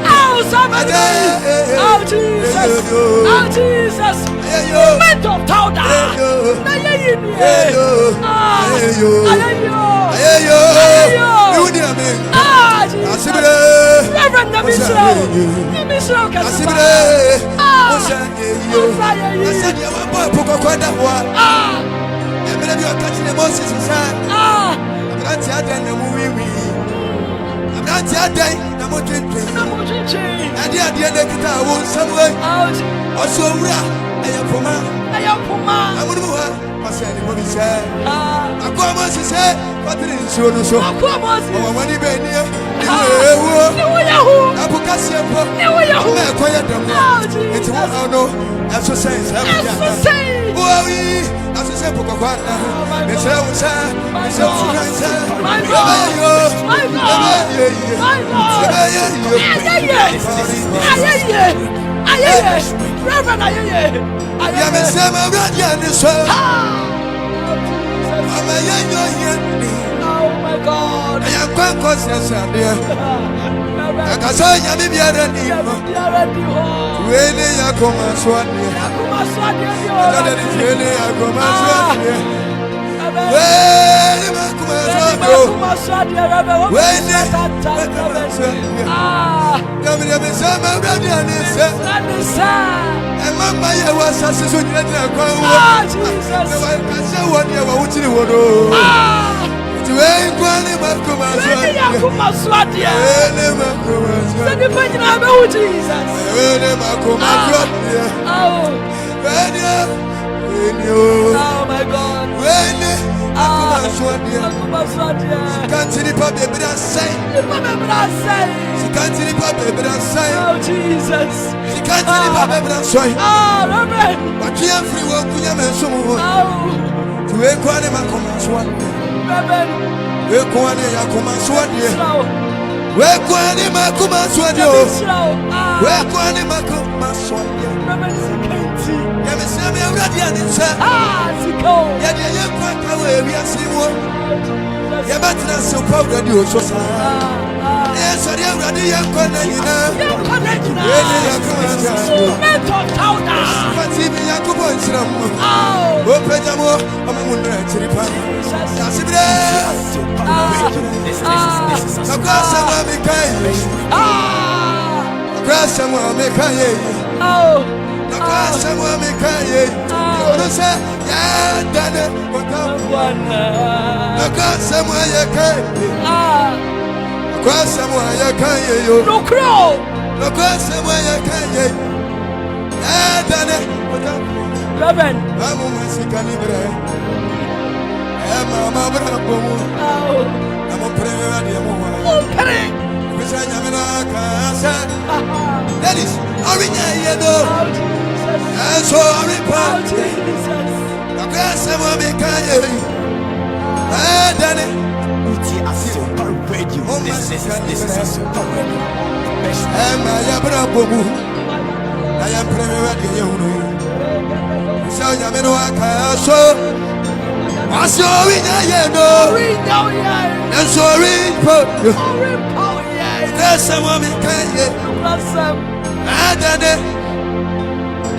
Oh, somebody. Oh, Jesus. Oh, Jesus. Moment of powder. Na yɛyi nie. Ah. Ayɛyo. Ayeyo. Ayeyo. Iwu ni ami. Ah, Jesus. Asibire. Reverend Nyamisro. Nyamisro kɛse Asibire. Ah. Musa yeyo. Musa yeyi. Asɛdeɛ wabɔ ɛpo kɔkɔɔ da hɔ a. Ah. Ɛmmerɛ bi ɔka kyerɛ Moses sɛ, Ah. aberanteɛ adan na mo wiwi. Aberanteɛ adan na mo twentwen. Na mo twitwi. Ɛde adeɛ na ekita wo nsam wei. Oh, Jesus. Ɔsɛ owura ɛyɛ poma. Ɛyɛ poma. Amonom hɔ ɔsɛ ne mu bi sɛ. Ah. Akoa Moses sɛ kɔtene nsuo no so. Akoa Moses. Ɔwɔ wɔne bɛnie. Ne Ah. wo ewuo. Ne wo yɛ hu. Ɛpo kɛseɛ mpo. Ne wo yɛ hu. Ɔma ɛkɔ yɛ dɛm. Oh, Jesus. Enti wo haw no ɛso sɛn sɛ ɛmo Ɛso sɛn. Woawi ɛso sɛ po kɔkɔɔ ana. Oh, my God. Mesrɛ wo sɛ My mesrɛ wo God. sukran sɛ My God. yɛbɛyɛ yo. My God. Yɛbɛyɛ yie. My God. Yɛbɛyɛ yie. Ayɛyɛ. Ayɛyɛ. Ayɛyɛ. Reverend ayɛyɛ. Yɛ Ayɛyɛ. mesrɛ ma Awurade ani sɔ. Ah. Oh, Jesus. Ama yɛnyɛ ohiani. Oh my God. Ɛyɛ nkwankɔ srɛsrɛdeɛ. Reverend. Ɛkasa nyame biara ni hɔ. Biara di hɔ. Wei ne yɛ akoma so adeɛ. Akoma so adeɛ bi wɔ Ɛda de Awurade. wei ne yɛ akoma so adeɛ. Reverend. Wei ne ma akoma so adeɛ o. Akoma so adeɛ Reverend. Wɔn Wei ne tata akoma so Reverend. adeɛ. Ah. Nyame deɛ mesrɛ ma Awurade ani sɛ. Sani sɛ. Ɛma mma yɛ wɔ asase so gyinagyina kwan wɔ. Ah, Jesus. Na wɔnkasa wɔ deɛ wɔwokyere wɔ no. Ah. Nti wei nkoa ne ma akoma so Wei ne yɛ adeɛ. akoma so adeɛ. Wei ne ma akoma so Sɛ adeɛ. nipa nyinaa bɛhu Jesus. Wei ne ma akoma so adeɛ. Oh. Wei ne wei ne o. Oh my God. Wei ne akoma so adeɛ. Akoma so adeɛ. Sika nti nipa bebree asɛe. Nipa bebree asɛe. Sika nti nipa bebree asɛe. Oh Jesus. Sika nti nipa bebree asɛe. Ah, Reverend. Watwe afiri wɔn kunyama nsom ho. Oh, Nti wei nkoa ne ma akoma so adeɛ. Reverend. Wei nkoa ne yɛ akoma so adeɛ. Mesrɛ wo. Wei nkoa ne ma akoma so adeɛ o. Mesrɛ wo. Ah, Wei nkoa ne ma akoma so adeɛ. Reverend sika nti. Yɛmesrɛ me Awurade ani sɛ Ah, sika o. yɛdeɛ yɛnkwa nka wɔ ewiase mu. Oh, Jesus. Yɛbɛtena ase pa Awurade o so saa. Ah, ah. Na yɛsɔre Awurade yɛnkɔ nna nyinaa. Yɛnkɔ ne Wei ne yɛ nyinaa. akoma so adeɛ. Mɛtɔ tawda. Fati mi Nyankopɔn nhyira mo. Oh, Ɔmpagya mo, ɔma mo nnura akyiri pa. Jesus. Dasebrɛ. Ah, Nɔkɔ asɛm a meka yi. ah, Nɔkɔ asɛm a meka yi. oh, Nɔkɔ asɛm a meka yi. Ɔno sɛ yɛdane kɔtɔ. Bwana. Nɔkɔ asɛm a yɛka yi. Ah, Nɔkɔ asɛm a yɛka yi yo. nokorɛ o. Nɔkɔ asɛm a yɛka yi. Yɛdane kɔtɔ. Reverend. Mamu ma sika ni brɛ. Ɛma mabrabɔ mu na mompere adeɛ mo ho ayɛ. Mompere. Ɛfiri sɛ Nyame no aka sɛ, Dennis, ɔrenyɛ yie no, Oh, Jesus. nanso ɔrempa. Oh, Jesus. Nokorɛ asɛm a meka yɛ yi, ɛdane. Uti Asempa Radio. This is Asempa Radio. Best Ɛma yɛbrabɔ mu na yɛmpere adeɛ yɛhunu yi. Sɛ Onyame no aka so, ɔse ɔrenyɛ yie no, Ɔrenya wo yɛ. nanso ɔrempa. Ɔrempa wo yɛ. Nokorɛ asɛm a meka yɛ, Nokorasɛm. ɛdane.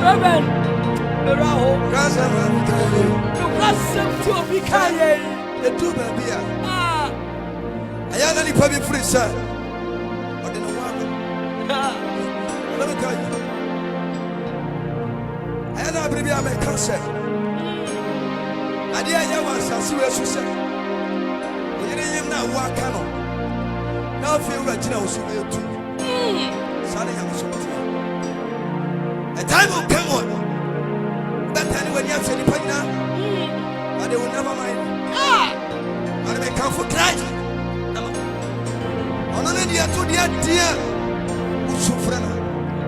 Reverend, mmerɛ ho. Nokorɛ asɛm a meka yɛ. Nokorasɛm tí obi ka yɛ yi. Ɛduru baabi a, Ah. ɛyɛ na nipa bi firi sɛ ɔde ne ho aba. Ah. Ɔne meka yi, ɛyɛ na abere bi a meka sɛ adeɛ a ɛyɛ wɔ asase wei so sɛ oyere yim na awo aka no na afei wura gyina wo so ɛtu saa ne Nyame so teɛ. A time will come on bɛta ne w'ani ahwɛ nipa nyinaa, but they will never mind. Ah. But mekamfo Christ ama ɔno ne deɛ to deɛ deɛ wosu frɛ no.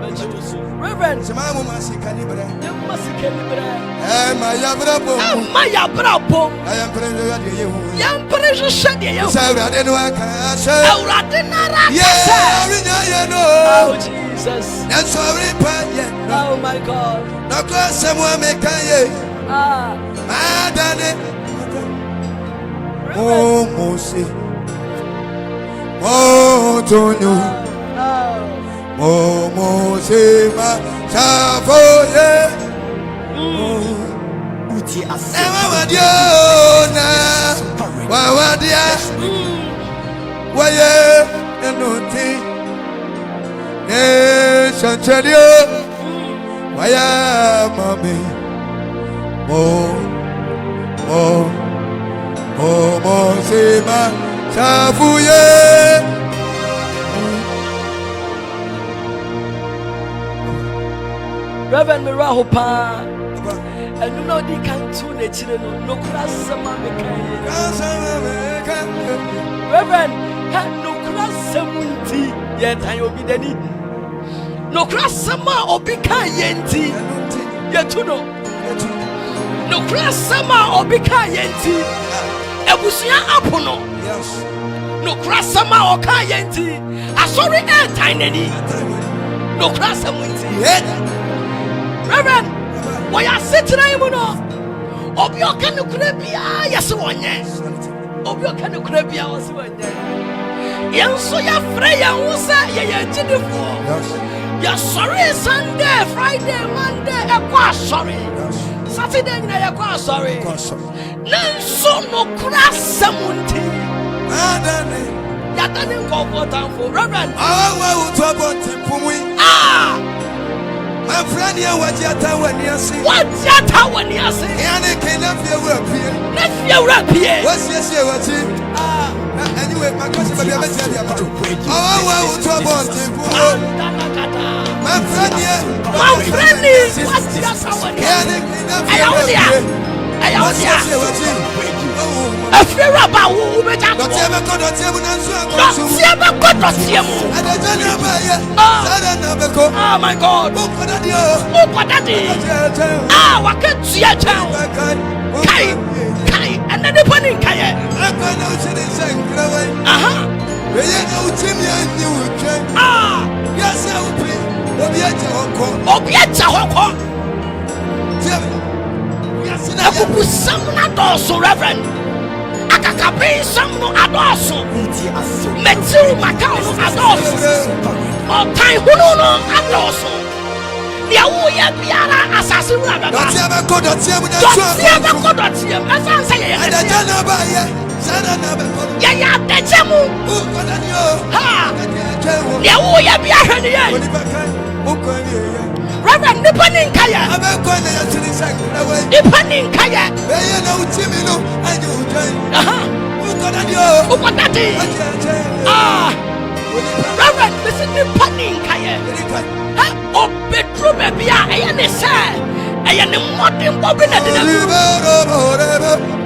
Bɛgye wo so. Reverend, sɛ maa mo ma sika ni berɛ yɛmma sika ni berɛ. Ɛma yɛbrɛ bɔ mu Ɛmma yɛabrabɔ mu. na yɛmpere nhwehwɛ deɛ yɛhu. Yɛmpere hwehwɛ deɛ yɛhu. Sɛ Awurade no aka sɛ Awurade nara yɛ aka sɛ. ɔrenya yɛ no, Oh, Jesus. nanso ɔrempa yɛ no. Oh, my God. Nɔkɔ asɛm a meka yɛ, Ah. maadane. Reverend. Momose motonyo. Oh. Momose ma safoye. Uti Asempa. Ɛwawadeɛ na Asempa Radio. wawadeɛ Best radio. wɔyɛ ɛno nti ne hyɛnkyɛdeɛ wɔyɛ ma me. Mo mo se ma safoye. Reverend, mmerɛ ho paa. Ɛno na ɔdi kan tu n'akyire no, nokora asɛm a meka yi. Reverend, ha nokora asɛm nti yɛtan obi dani. Nokora asɛm a obi ka yɛ nti yɛtu no. Nokora asɛm a obi ka yɛ nti abusua apo no. Nokora asɛm a ɔka yɛ nti asɔre ɛɛtan n'ani. Nokora asɛm nti. Reverend, wɔyɛ asetena yi mu no, obi a ɔka nokora biara yɛ sɛ wɔnyɛ. Obi a ɔka nokora biara wɔ sɛ wɔnyɛ. Yɛn nso yɛfrɛ yɛn ho sɛ yɛyɛ agyidifoɔ. Yɛsɔre Sunday, Friday, Monday, ɛkɔ asɔre. Saturday nyina yɛkɔ asɔre. Nanso nokora asɛm nti yɛadane nkɔfoɔ tamfo. Reverend. Awa wotu abɔnten pom yi. Ah! Mamfrɛ neɛ wagye ata w'ani ase. Wagye ata w'ani ase. Ea ne ke na fie wura pie. Na fie wura pie. Wasiesie w'akyi. Ah! Na anyway, makɔ sɛ baabi a mɛgyina de aba. Radio. Awa wotu abɔnten pom yi. Andalakata. Mamfrɛ neɛ Mamfrɛ ni wagye ata w'ani Ea ase. ne ke na fie Ɛyɛ wo wura dea. pie. Ɛyɛ wo dea. Wasiesie w'akyi. Afie wura ba wo wobɛgya Dɔteɛ toɔ. bɛkɔ dɔteɛ mu nanso akɔ nso mu. Dɔteɛ bɛkɔ dɔteɛ mu. Adagya ne abayɛ. Ah. Saa da na bɛkɔ. Oh my God. Wokɔda deɛ o. Wokɔda de. Dɔteɛ kyɛn o. Ah, waka tua kyɛn. Bɛkae. Kai, kai, ɛnɛ nipa ni nkayɛ. Akɔ na wokyi ne nhyɛ nkrawan. Aha. Ɛyɛ na wokyi ne anyi wo twɛn. Ah, Wiase a wopere, obi agya hɔ kɔ. Obi agya hɔ kɔ. Tie me. Wiase na yɛ. Akupusɛm no adɔɔso, Reverend. Akakabensɛm no adɔɔso. Uti Asempa. Mɛtiw makaw no adɔɔso. Asempa Radio. Ɔtan hunu no adɔɔso. Deɛ woyɛ biara asase wura bɛba. Dɔteɛ bɛkɔ dɔteɛ mu nanso Dɔteɛ akɔ nso bɛkɔ mu. dɔteɛ mu. Ɛsan sɛ yɛyɛ Adagya dɔteɛ. na abayɛ. Saa da na bɛkɔ no. Yɛyɛ adagya mu. Wokɔda deɛ o. Ha! Dɔteɛ twɛn wo. Deɛ woyɛ biara hwɛ ne yɛ. Onipa kan, wokɔ ne yɛ. Reverend, nipa ni nkayɛ. Abɛkɔ na yɛto ne nhyɛ nkrawan. Nipa ni nkayɛ. Ɛyɛ na wokyi mi no anyi wo twɛn. Aha. Wokɔda deɛ o. Wokɔda de. Dɔteɛ twɛn wo. Ah. Onipa. Reverend, mesi nipa ni nkayɛ. Onipa. Ha, obeduru baabi a ɛyɛ ne sɛ Ɛyɛ ne mmɔdenbɔ bi na ɛde no aduru.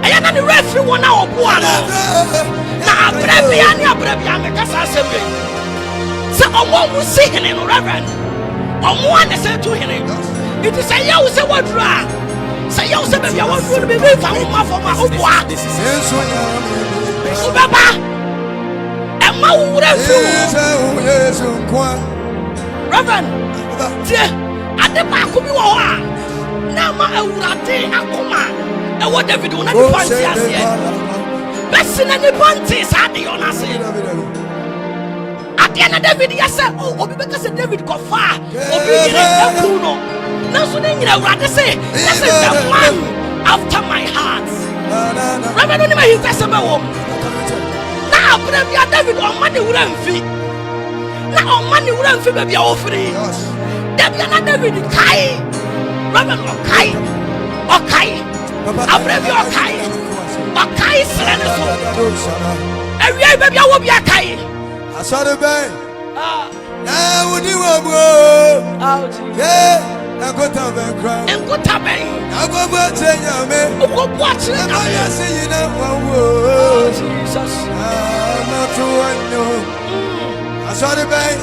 Ɛyɛ na ne werɛ firi wɔn a wɔboa no. Na aberɛ bia ne aberɛ bia meka saa asɛm wei sɛ ɔmo a ɔmo si hene no, Reverend, ɔmo a na sɛ tu hene. Nti sɛ yɛ wo sɛ woaduru a, sɛ yɛ wo sɛ baabi a woaduru no biribi mfa wo mma fam a, woboa wobɛba ɛma wo werɛ mfiri wo ho. Reverend, tie, ade baako bi wɔ hɔ a na ama Awurade akoma ɛwɔ David ho na nipa nte aseɛ. Bɛsi na nipa nte saa de yɔ no ase. Adeɛ na David yɛ sɛ, oh, obi bɛka sɛ David kɔfa a obi yere aku no, nanso ne nyina Awurade se, this is the man after my heart. Reverend, no nim ahintasɛm ɛwɔ mu. Na aberɛ bia David ɔma ne wura mfi, na ɔma ne wura mfi baabi a ɔfiri. Dabia na David kae, Reverend, ɔkae, ɔkae aberɛ bi, ɔkae, ɔkae serɛ ne so awia yi baabi a wɔ bi akae. Asɔre bɛn Ah, na wodi wɔ mu o? Oh, Jesus. Ye na nkota bɛn kora? Nkota bɛn? Na wokɔbu akyerɛ Nyame? Wokɔbu akyerɛ Ɛma Nyame? wiase nyina wɔn wo. Oh, Jesus. Amato wɔnyo. Asɔre bɛn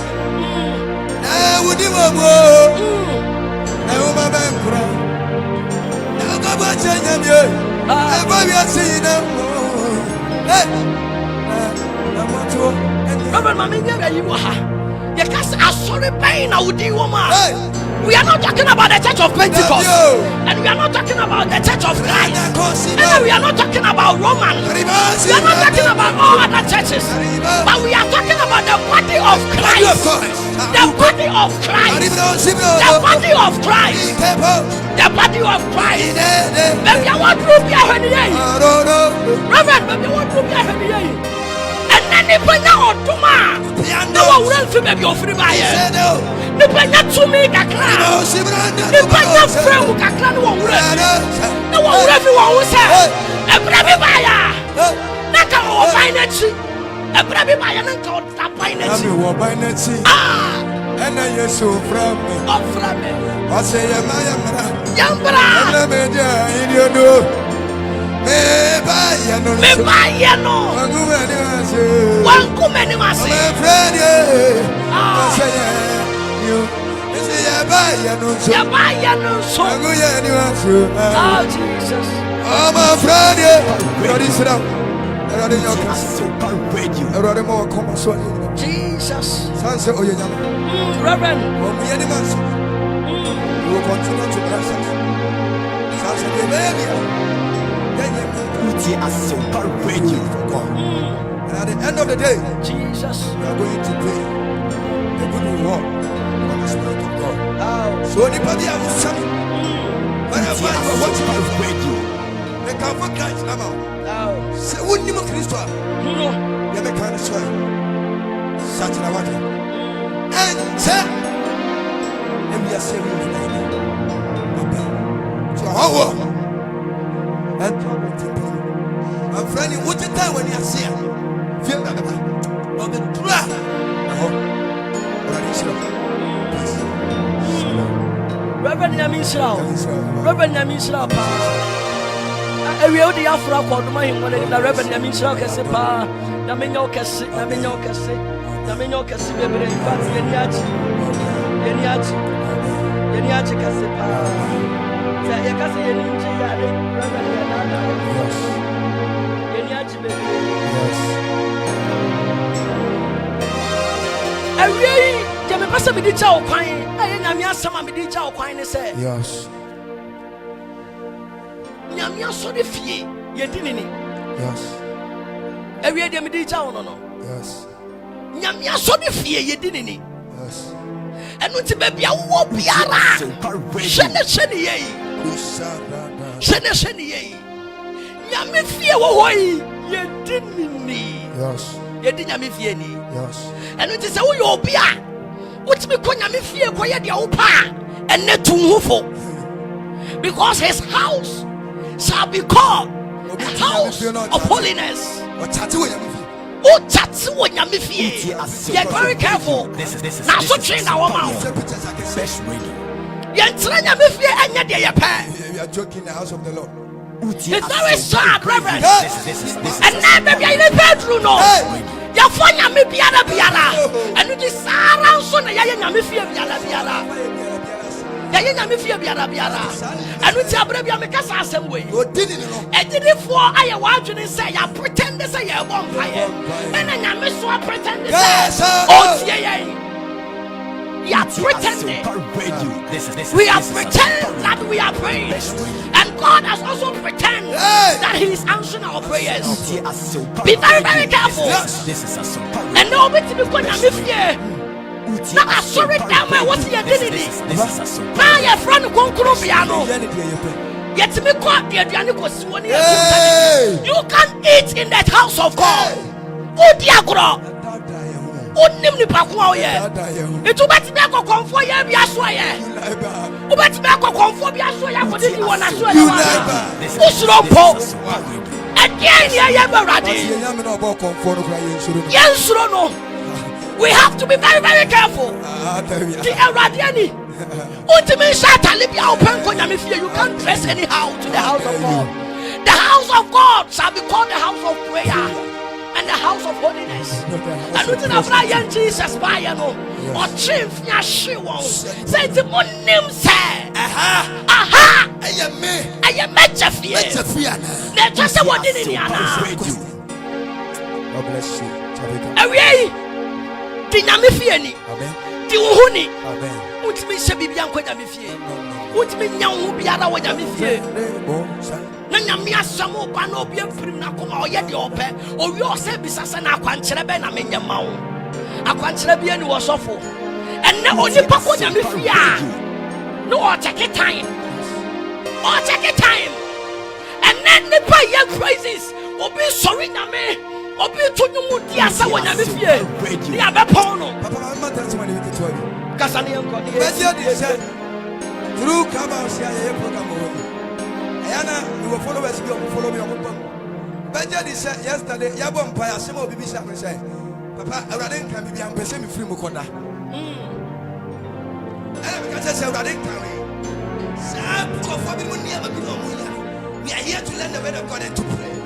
na wodi wɔ mu o? Na nwoma bɛn kora? Na wokɔbu akyerɛ Nyame? Ah. Ɛma wiase nyina wɔn wo. Hey! Na amato wɔnyo. Reverend, ma menyɛ ayi wɔ ha. Yɛka sɛ asɔre bɛn na wodi wɔ mu a, Hey! we are not talking about the Church of Pentecost Dabi o. and we are not talking about the Church of Christ Christ. and we are not talking about Roman. We are not talking about all other churches, but we are talking about the body of Christ, the body of Christ, the body of Christ, the body of Christ. Baabi a wɔduru bi ahwɛ ne yɛ yi, Reverend, baabi a wɔduru bi ahwɛ ne yɛ yi. Ɛnɛ nipa nya ɔdom a, na wɔwura mfi baabi a ɔfiri baayɛ. Nipa nya tumi kakra, nipa nya frɛ mu kakra ne wɔwura fi, na wɔwura fi wɔn ho sɛ ɛberɛ bi baayɛ a na nka wɔwɔ ban n'akyi. Ɛberɛ bi baayɛ na nka ɔda ban n'akyi. Wɔ ban n'akyi. Ah! Ɛna Yesu frɛ me. Ɔfrɛ me. Ɔsɛ yɛ ma yɛ mmara. Yɛmbra. Ɛna megye ahenni do. Meba yɛ no nso. Mebaayɛ no. Wangu m'anim ase. Wanku m'anim ase. Ɔmɛfrɛ deɛ. Ah. Ɔsɛ yɛ yo. Ɛsɛ yɛ ba yɛ no nso. Yɛbaayɛ no nso. Wangu yɛ anim ase. Oh, Jesus. Ɔmɛfrɛ deɛ. Awurade hyira wo. Awurade nyɛ ɔkɛse. Asempa Radio. Awurade ma wɔkɔma so ɔne nyina. Jesus. San sɛ ɔyɛ Nyame. Reverend. Wɔn yɛ anim ase. He will continue to bless us. San sɛ deɛ ɛbɛyɛ bia. Yɛnyɛ mu. Wotie Asempa Radio. For God. And at the end of the day, Jesus. we are going to pay a good reward from the Spirit of God. Oh. So, anybody I will send, wherever Wotie you are watching, Asempa Radio. the comfort Christ now. Oh. Say, wouldn't you Christ? No. You make kind of swear. Such a what? And say, and we are saying, so how? And my friend, what the time when you are here? Feel that. On the dra. Peace. Shalom. Reverend, Nyame nhyira wo. Nyame nhyira wo. Reverend, Nyame nhyira wo paa. Awie wode yɛ aforo akɔ ɔdom ahengua no anim na Reverend, Nyame nhyira wo kɛse paa. Nyame nyɛ wo kɛse. Nyame nyɛ wo kɛse. Nyame nyɛ wo kɛse bebree. In fact, yɛni agye. Yɛni agye. Yɛni agye kɛse paa. Sɛ yɛka sɛ yɛni ngye yɛ ade, Reverend, yɛ daadaa yɛ. Yɛni agye bebree. Awie yi, deɛ mepɛ sɛ mede gya wo kwan, ɛyɛ Nyame asɛm a mede gya wo kwan ne sɛ Nyame asɔre fie, yɛdi ne ni. Awie deɛ mede gya wo no, Nyame asɔre fie, yɛdi ne ni. Ɛno nti baabi a wowɔ biara, Asempa hwɛ Radio. ne hwɛ ne yɛ yi, hwɛ ne hwɛ ne yɛ yi. Nyame fie wɔ hɔ yi, yɛdi ne ni. Yɛdi Nyame fie ni. Ɛno nti sɛ woyɛ obi a wotumi kɔ Nyame fie kɔyɛ deɛ wopɛ a, ɛnɛ tu wo ho fo, because his house shall be called a house of holiness. Ɔkyate wɔ Nyame fie. Wokyate wɔ Nyame fie. Wotie Asempa Get very careful. This is Na this so is twe na wɔma wo. Sɛ pictures akɛse. Best Radio. Yɛntena Nyame fie ɛnyɛ deɛ yɛpɛ. We are joking in the house of the Lord. It's very sad, Reverend. Ɛnɛ baabi a yɛn bɛduru no, yɛfɔ Nyame biara biara. Ɛno ti saa ara nso na yɛyɛ Nyame fie biara biara. Yɛyɛ Nyame fie biara biara. Ɛno ti abere bi a meka saa asɛm wei. Agyidifoɔ ayɛ wɔn adwene sɛ yɛ pretend sɛ yɛrebɔ mpaeɛ. Ɛna Nyame so apretend sɛ ɔtie yɛn. We are pretending. We are pretending that we are praying. And God has also pretended that He is answering our prayers. Be very, very careful. And no bit to be fie. Na asɔre dan mu a ɛwɔ sɛ yɛde ne ni na yɛfrɛ no kronkron bea no, yɛtumi kɔ de aduane kɔsi wɔ ne yɛtu. You can eat in the house of God. Wodi agorɔ, wonim nipa ko a woyɛ, nti wobɛtumi akɔ kɔnfoɔ yɛ bi aso ayɛ, wobɛtumi akɔ kɔnfoɔ bi aso yɛ akɔdidi wɔ n'aso yɛ wɔ wosoro mpo. Ɛdeɛn ne ɛyɛ bɛ Awurade? Yɛnsuro no. We have to be very, very careful. Di Awurade ani. Wontumi nhyɛ atale bi a wopɛ nkɔ Nyame fie. You can't dress anyhow to the house of God. The house of God shall be called the house of prayer and the house of holiness. Ɛno nti na bra yɛn Jesus baayɛ no, ɔtwe mfi ahye wɔn sɛ, nti monim sɛ aha ɛyɛ me ɛyɛ mɛgya fie mɛgya fie anaa? Na ɛtwa sɛ wɔde ne ni anaa? God bless you. Chavika. Awie yi, di Nyame fie ni. Amen. Di wo ho ni. Amen. Wontumi nhyɛ biribia nkɔ Nyame fie. Wontumi nya wo ho biara wɔ Nyame fie. Na Nyame asɛm wo ba na obi afirim n'akoma, ɔyɛ deɛ ɔpɛ. Owie, ɔsɛ bisa sɛ, na akwankyerɛ bɛn na menyɛ ma wo? Akwankyerɛ bi ani wɔ sɔfo. Ɛnnɛ onipa kɔ Nyame fie a, na ɔkyɛke time, ɔkyɛke time. Ɛnnɛ nipa yɛ praises, obi sɔre Nyame, obi to nwom di asa wɔ Nyame fie ne abɛpɔn no. Papa, ma testimony bi ketewa bi. Kasa ne yɛnkɔ ne yɛ. Bɛgye adi sɛ through Clubhouse a yɛyɛ program wɔ hɔ yi, ɛyɛ na mewɔ followers bi a ɔmo follow me, ɔmo bɔ mu. Bɛgye adi sɛ yesterday yɛbɔ mpaeɛ, asɛm a obi bisa me sɛ, "Papa, Awurade nka biribi a mpɛ sɛ mefiri mu kɔda." Ɛna meka kyerɛ sɛ Awurade nka wei saa nkurɔfoɔ bi mu nneɛma bi na ɔmo yɛ no. We are here to learn the word of God and to pray.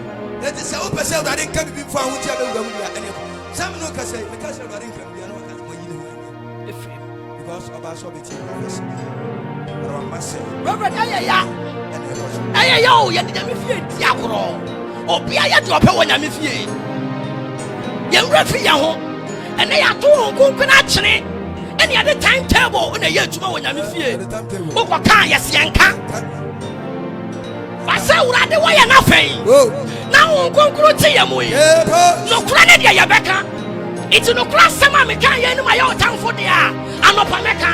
Enti sɛ wopɛ sɛ Awurade nka biribi mfa ho nti a bɛwura mu deɛ, ɛne sɛ me no ka sɛ meka sɛ Awurade nka biribi a, na waka sɛ wayi ne ho ani ɛfiri because ɔbaa sɛ ɔbɛtie prophecy ɛna wama sɛ Reverend, ɛyɛ ya. Ɛna ɛkɔ so. Ɛyɛ ya o. Yɛde Nyame fie di agorɔ. Obia yɛ deɛ ɔpɛ wɔ Nyame fie. Yɛnwerɛ fi yɛn ho. Ɛnɛ yɛato wo nkonkon akyene, ɛne yɛde time table na ɛyɛ adwuma wɔ Nyame fie. Yɛde time table. Wokɔ kaa yɛseɛ nka fa sɛ Awurade wɔyɛ n'afɛn Oh, na wo nkonkron te yɛ mu yi. Epo. Nokora ne deɛ yɛbɛka, nti nokora asɛm a meka yɛ anim ayɛ ɔtamfo deɛ a, anɔpa mɛka,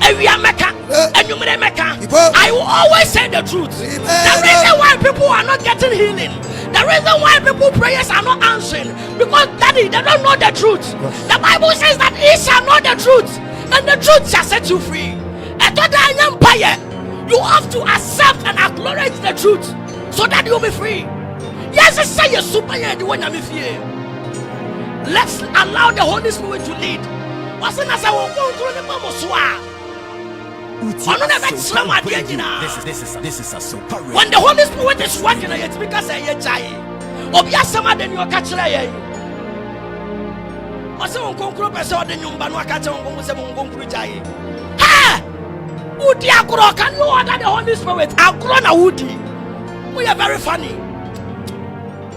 awia mɛka, anwummerɛ mɛka. Ibo. I will always say the truth. The reason why people are not getting healing, the reason why people prayers are not answering, because, daddy, they don't know the truth. The Bible says that he shall know the truth and the truth shall set you free. Ɛtɔ da anyɛ mpayɛ, you have to accept and acknowledge the truth so that you'll be free. Yes, sɛ yɛ super yɛ de wɔ Nyame fie. Let's allow the Holy Spirit to lead. Wɔsɛ na sɛ wɔn kronkron ne ma mo so a, ɔno na ɛbɛkyerɛ mo adeɛ nyinaa. This is Asempa Radio. When the Holy Spirit is working, yɛtumi ka sɛ ɛyɛ gyae obi asɛm ade ne ɔka kyerɛ yɛn. Ɔsɛ wɔn kronkron pɛ sɛ ɔde nwomba no aka kyerɛ wɔn kronkron sɛ wɔn kronkron gyae hɛ wodi agorɔ. Can you order the Holy Spirit? Agorɔ na wodi, woyɛ very funny.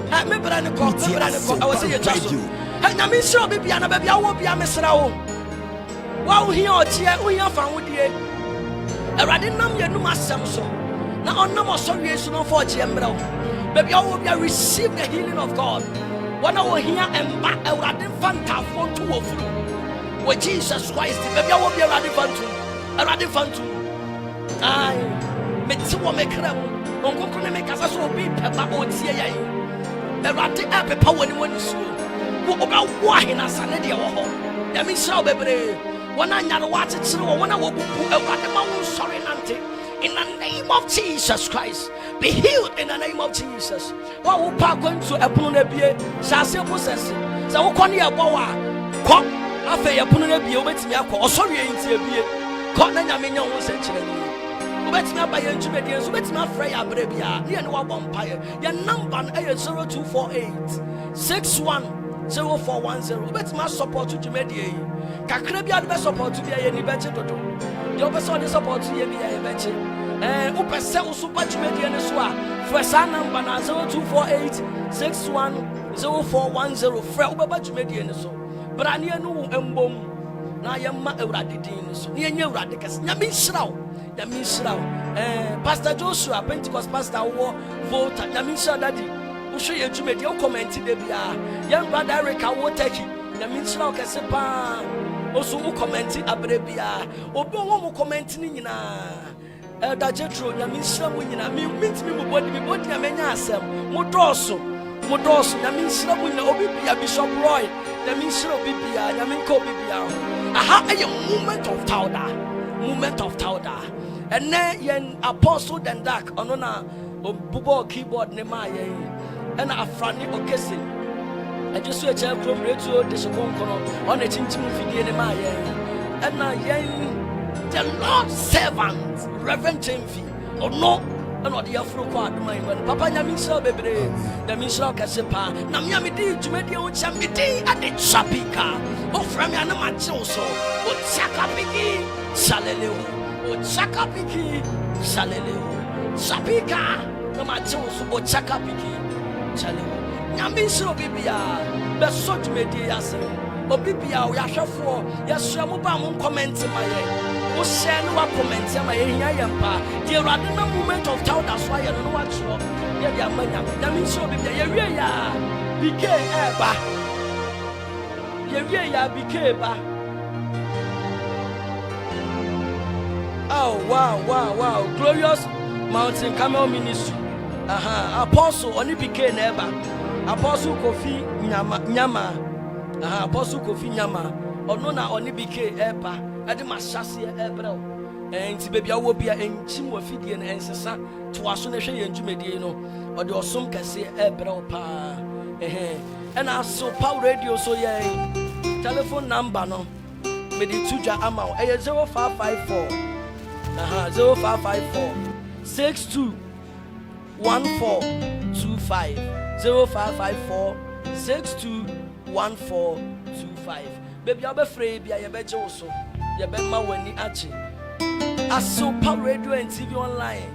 Ɛ me brɛ ne kɔ, me brɛ ne kɔ, ɛwɔ sɛ yɛtwa so. Ɛ Nyame nhyira obi bia na baabi a wowɔ bia, mesrɛ wo, wa wohia ɔkyeɛ, wohia fa wodie, Awurade nam yɛnum asɛm so na ɔnam ɔsɔreɛ so na ɔmfa ɔkyeɛ mmerɛ wo. Baabi a wowɔ bia, receive the healing of God. Wɔn a wɔhia mba, Awurade mfa ntaafoɔ nto wɔ furu wɔ Jesus Christ. Baabi a wowɔ bia, Awurade mfa ntom, Awurade mfa ntom. Ai, mete wɔ me kra mu, Ɔnkronkron ne mekasa sɛ obi pɛ ba, ɔtie yɛn, Awurade ɛpepa wɔ ne wɔ nisuo wo wobɛwo ahenasa ne deɛ wɔ hɔ. Nyame nhyira wo bebree. Wɔn a nyarewa akyekyere wɔ, wɔn a wɔbubu, Awurade ma wo nsɔre nante in the name of Jesus Christ. Be healed in the name of Jesus. Wo a wopɛ akwantu, ɛpono no abie, hyɛ aseɛ process sɛ wokɔ ne yɛbɔ wo a, kɔ. Afei ɛpono no abie, wobɛtumi akɔ. Ɔsɔre yi nti abie. Kɔ na Nyame nyɛ wo ho nsɛnkyerɛnne. Wobɛtumi aba yɛn dwumadie nso, wobɛtumi afrɛ yɛ aberɛ biara ne yɛne wabɔ mpaeɛ. Yɛn namba no ɛyɛ 0248 61 0410. Wobɛtumi asɔpɔto dwumadie yi. Kakra bi a wode bɛsɔpɔto bi a yɛni bɛgye dodo. Deɛ wopɛ sɛ wode sɔpɔto yɛ bi a yɛbɛgye. Ɛɛ wopɛ sɛ wo so ba dwumadie no so a, frɛ saa namba no 0248 61 0410. Frɛ wobɛba dwumadie no so. Bra ne yɛne wo mbom na yɛmma Awurade din no so na yɛnyɛ Awurade kɛse. Nyame nhyira wo. Nyame nhyira wo. Eh, Pastor Joshua, Pentecost pastor wɔ Volta. Nyame nhyira daddy. Wohwɛ yɛn dwumadie, wo kɔmɛnti da biara. Yɛn brother Eric wɔ Turkey. Nyame nhyira wo kɛse paa. Wo so wo kɔmɛnti aberɛ biara. Obi a ɔwɔ mo kɔmɛnti no nyinaa. Elder Jethro, Nyame nhyira mo nyinaa. Me mentumi mubɔ di, mebɔ di a menya asɛm. Mo dɔɔso, mo dɔɔso. Nyame nhyira mo nyinaa. Obi bia Bishop Roy, Nyame nhyira obi bia, Nyame nka obi bia ho. Aha ɛyɛ moment of powder, moment of powder. Ɛnɛ yɛn Apostle Dendak, ɔno na obubɔɔ keyboard ne maa yɛn. Ɛna Afrane Okese, ɛgye so ɛkyɛ kurom retuo de so konkono, ɔna kyinkyim mfidie ne maa yɛn. Ɛna yɛn the Lord servant Reverend Chemfi, ɔno ɛna ɔde yɛforo kɔ adoma yi mu. Papa, Nyame nhyira wo bebree. Nyame nhyira wo kɛse paa. Na me a medi dwumadie ho kyɛ, medin ade Chapika. Wofrɛ me a na magye wo so. Wochakapiki shaleleho, wochakapiki shaleleho, Chapika na magye wo so, wochakapiki shaleleho. Nyame nhyira obi biara bɛsɔ dwumadie yi ase. Obi biara yɛahwɛfoɔ, yɛsrɛ mo ba mo nkɔmɛnte ma yɛn. Wohyɛ ne woakɔmɛnte ama yɛhia yɛn paa. Deɛ Awurade na moment of chowder so ayɛ no ne woatwerɛ yɛde ama Nyame. Nyame nhyira obi biara. Yɛwie yɛ a bike ɛɛba. Yɛwie yɛ a bike ba. Oh wow, Glorious Mountain Camel Ministry. Aha, Apostle ɔne bike na ɛba. Apostle Kofi Nyama Nyama. Aha, Apostle Kofi Nyama. Ɔno na ɔne bike ɛba. Ɛde ma hyɛseɛ ɛbrɛ wo. Nti baabi a wowɔ bi a ɛnkyim wɔ fidie no ɛnsesa toa so na hwɛ yɛn dwumadie no. Ɔde ɔsom kɛseɛ ɛbrɛ wo paa. Ɛhɛn. Ɛna Asopa Radio so yɛn telephone number no mede to dwa ama wo. Ɛyɛ 0554. Aha, 0554 62 1425, 0554 62 1425. Baabi a wobɛfrɛ yi bia yɛbɛgye wo so, yɛbɛma w'ani agye. Asopa Radio and TV online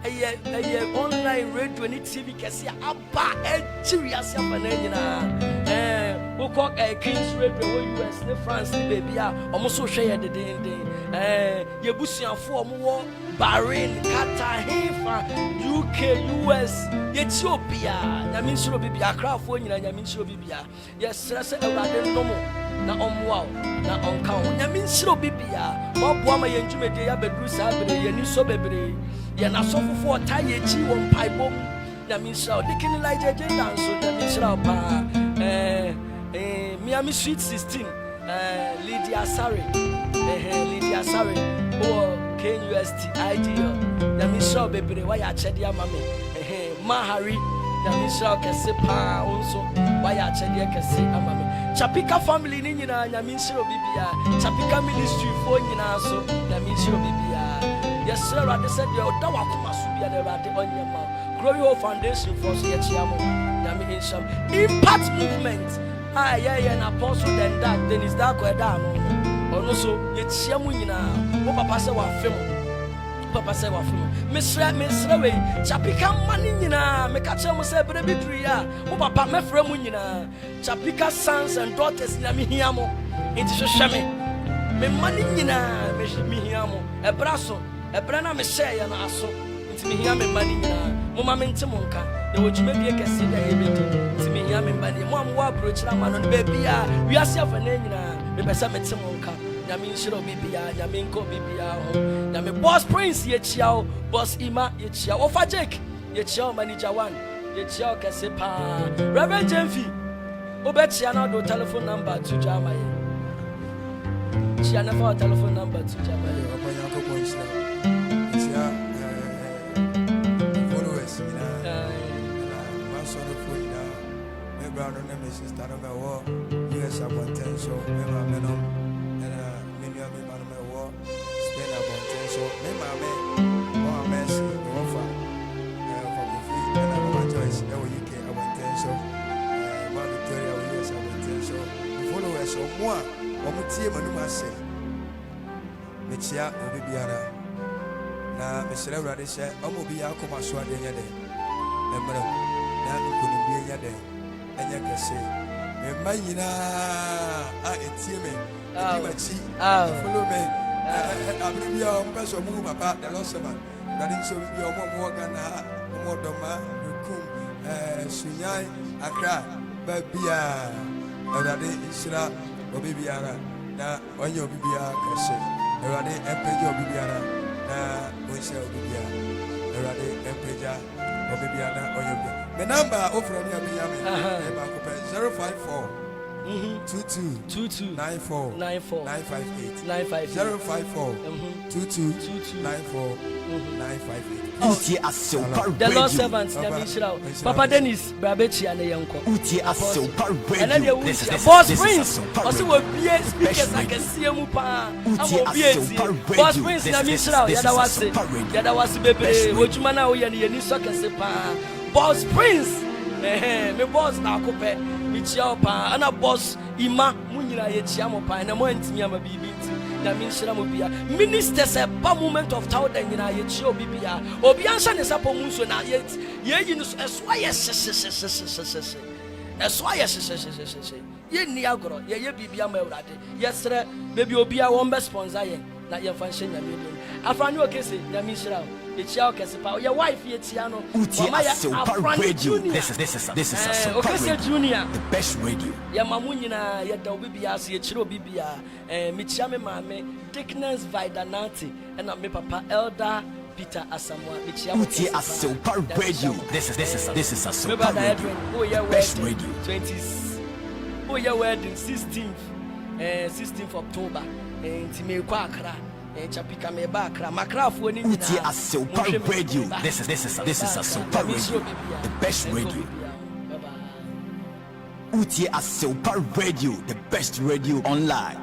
ɛyɛ online radio ne TV kɛse a aba ɛgye wiase afa na nyinaa. Wokɔ Kings Radio wɔ US ne France ne baabi a ɔmo so hwɛ yɛ dedenden. Yɛbusuafoɔ ɔmo wɔ Bahrain, Qatar, hefa, UK, US, yɛkyi obiara. Nyame nhyira obi biara. Akrafoɔ nyinaa, Nyame nhyira obi biara. Yɛsrɛ sɛ Awurade nnom na ɔmmoa wo na ɔnka wo. Nyame nhyira obi biara waboa ma yɛn dwumadie yɛabɛduru saa bere. Yɛni sɔ bebree. Yɛn asɔfofoɔ ɔtaa yɛkyi wɔ mpaebɔ mu, Nyame nhyira wo. Deacon Elijah Jenda nso, Nyame nhyira wo paa. Miami Sweet 16, Lydia Sare, Lydia Sare wɔ KNUST IDL, Nyame nhyira wo bebree. Wayɛ akyɛdeɛ ama me. Mahari, Nyame nhyira wo kɛse paa. Wo nso wayɛ akyɛdeɛ kɛse ama me. Chapika family ne nyinaa, Nyame nhyira obi biara. Chapika ministry foɔ nyinaa so, Nyame nhyira obi biara. Yɛsrɛ Awurade sɛ deɛ ɔda wakoma so bia na Awurade ɔnyɛ ma wo. Glory Hope Foundation foɔ so yɛkyia mo. Nyame nhyira mo. Impact Movement a ɛyɛ yɛn Apostle Dendak Dennis Dako ɛda ano no, ɔno so yɛkyia mo nyinaa. Wo papa sɛ wafe mo, papa sɛ wafe mo. Mesrɛ wei Chapika mma ne nyinaa, meka kyerɛ mo sɛ berɛ bi duru yi a mo papa mɛfrɛ mo nyinaa. Chapika sons and daughters nyina, mehia mo, nti hwehwɛ me. Me mma ne nyinaa, mehia mo. Ɛberɛ so, ɛberɛ na mehyɛeɛ no aso, nti mehia me mma ne nyinaa. Momma mente mo nka. Yɛwɔ dwumadie kɛseɛ bi a yɛbɛdi, nti mehia me mma ne mo a mowɔ aburokyerɛ ama no no baabi a wiase afa no nyinaa, mepɛ sɛ mete mo nka. Nyame nhyira obi biara. Nyame nka obi biara ho. Nyame. Boss Prince, yɛkyia wo. Boss Ima, yɛkyia wo. Ɔfa Jake, yɛkyia wo. Manager One, yɛkyia wo kɛse paa. Reverend Jemfi, wobɛkyia na wode wo telephone number to dwa ama yɛn. Kyia na fa wo telephone number to dwa ama yɛn. Papa, Nyankopɔn nhyira wo. Nhyira followers nyinaa na m'asɔrefoɔ nyinaa, me bra no ne me sister no mɛwɔ US abɔnten so, me maame nom ɛna me nua me ma no mɛwɔ Spain. so. Me maame, Mama Mercy, me wɔfa, Ɔfa Kofi, ɛna Mama Joyce ɛwɔ UK abɔnten so, Mama Victoria wɔ US abɔnten so. Me followers, ɔmo a ɔmo tie m'anum asɛm, mekyia obi biara. Na mesrɛ Awurade sɛ ɔmo obi yɛ akoma so adeɛ nyɛ dɛn ɛmmerɛ mu, na nkonimdie nyɛ dɛn ɛnyɛ kɛse. Me mma nyinaa a ɛtie me, ɛdi m'akyi, follow me abere bi a ɔmo pɛ sɛ ɔmo hu papa the Lord servant. Awurade nso obi bi a ɔmo a ɔmo wɔ Ghana ha, ɔmo wɔ Dɔma, Bekum, Sunyan, Accra, baabiara, Awurade nhyira obi biara na ɔnyɛ obi biara kɛse. Awurade mpagya obi biara na ɔnhyira obi biara. Awurade mpagya obi biara na ɔnyɛ obi biara. Me number a wofrɛ me a bɛnya me ɛyɛ baako pɛ, 054 22 22 94 94 958. 958. 054 22 22 94 958. Wotie Asempa The Lord Radio. servant, Papa, Nyame nhyira wo. nhyira Papa wo. Dennis, bra bɛkyia ne yɛnkɔ. Wotie Asempa Ɛnɛ deɛ Radio. This is wonhyia this is Boss this is Prince, Asempa ɔse Radio. wɔbie speakers Best radio. akɛseɛ mu paa ama Wotie obi etie. Asempa Boss Radio. Prince, This Nyame this nhyira wo. this Yɛda is wo ase, Asempa Radio. yɛda wo ase Best bebree. radio. W'adwuma no a woyɛ no, yɛni sɔ kɛse paa. Boss Prince, ɛhɛn, me boss baako pɛ, mekyia wo paa. Ɛna Boss Ima, mo nyinaa yɛkyia mo paa. Ɛnɛ mo antumi ama biribi nti, Nyame nhyira mo bia. Ministers ɛba Moment of Tawda nyinaa, yɛkyia obi bia. Obi anhyɛ ne nsa pɔ mu nsuo na yɛyi no so. Ɛso ayɛ hyehyehyehyehyehyehye, ɛso ayɛ hyehyehyehyehye. Yɛnni agorɔ, yɛyɛ biribi ama Awurade. Yɛsrɛ baabi obia wɔn bɛ sponsor yɛn na yɛmfa nhyɛ Nyame anim. Afrane Okese, Nyame nhyira wo. Yɛkyia wo kɛse paa. Ɔyɛ wife, yɛkyia no. Wotie Wama yɛ Asempa Afrane Radio. Junior. This is Asempa Okese Radio. Junior. The best radio. Yɛma mo nyinaa, yɛda obi biara so, yɛkyerɛ obi biara. Mekyia me maame Dickness Vidanati, ɛna me papa Elder Peter Asamoah, mekyia mo Wotie kɛse paa. Asempa Nyame Radio. nhyira mo. This is Me Asempa brother Radio. Edwin, woyɛ The best wedding radio. 20, woyɛ wedding 16th, 16th October. Nti meekɔ Akra, Chapika, meba Akra, makrafoɔ no Wotie nyinaa, Asempa monhwɛ me, Radio. meba. This is Meba Accra. Asempa Nyame nhyira Radio. obi biara. The best Ɛnkɔ radio. obi biara. Bye bye. Wotie Asempa Radio, the best radio online.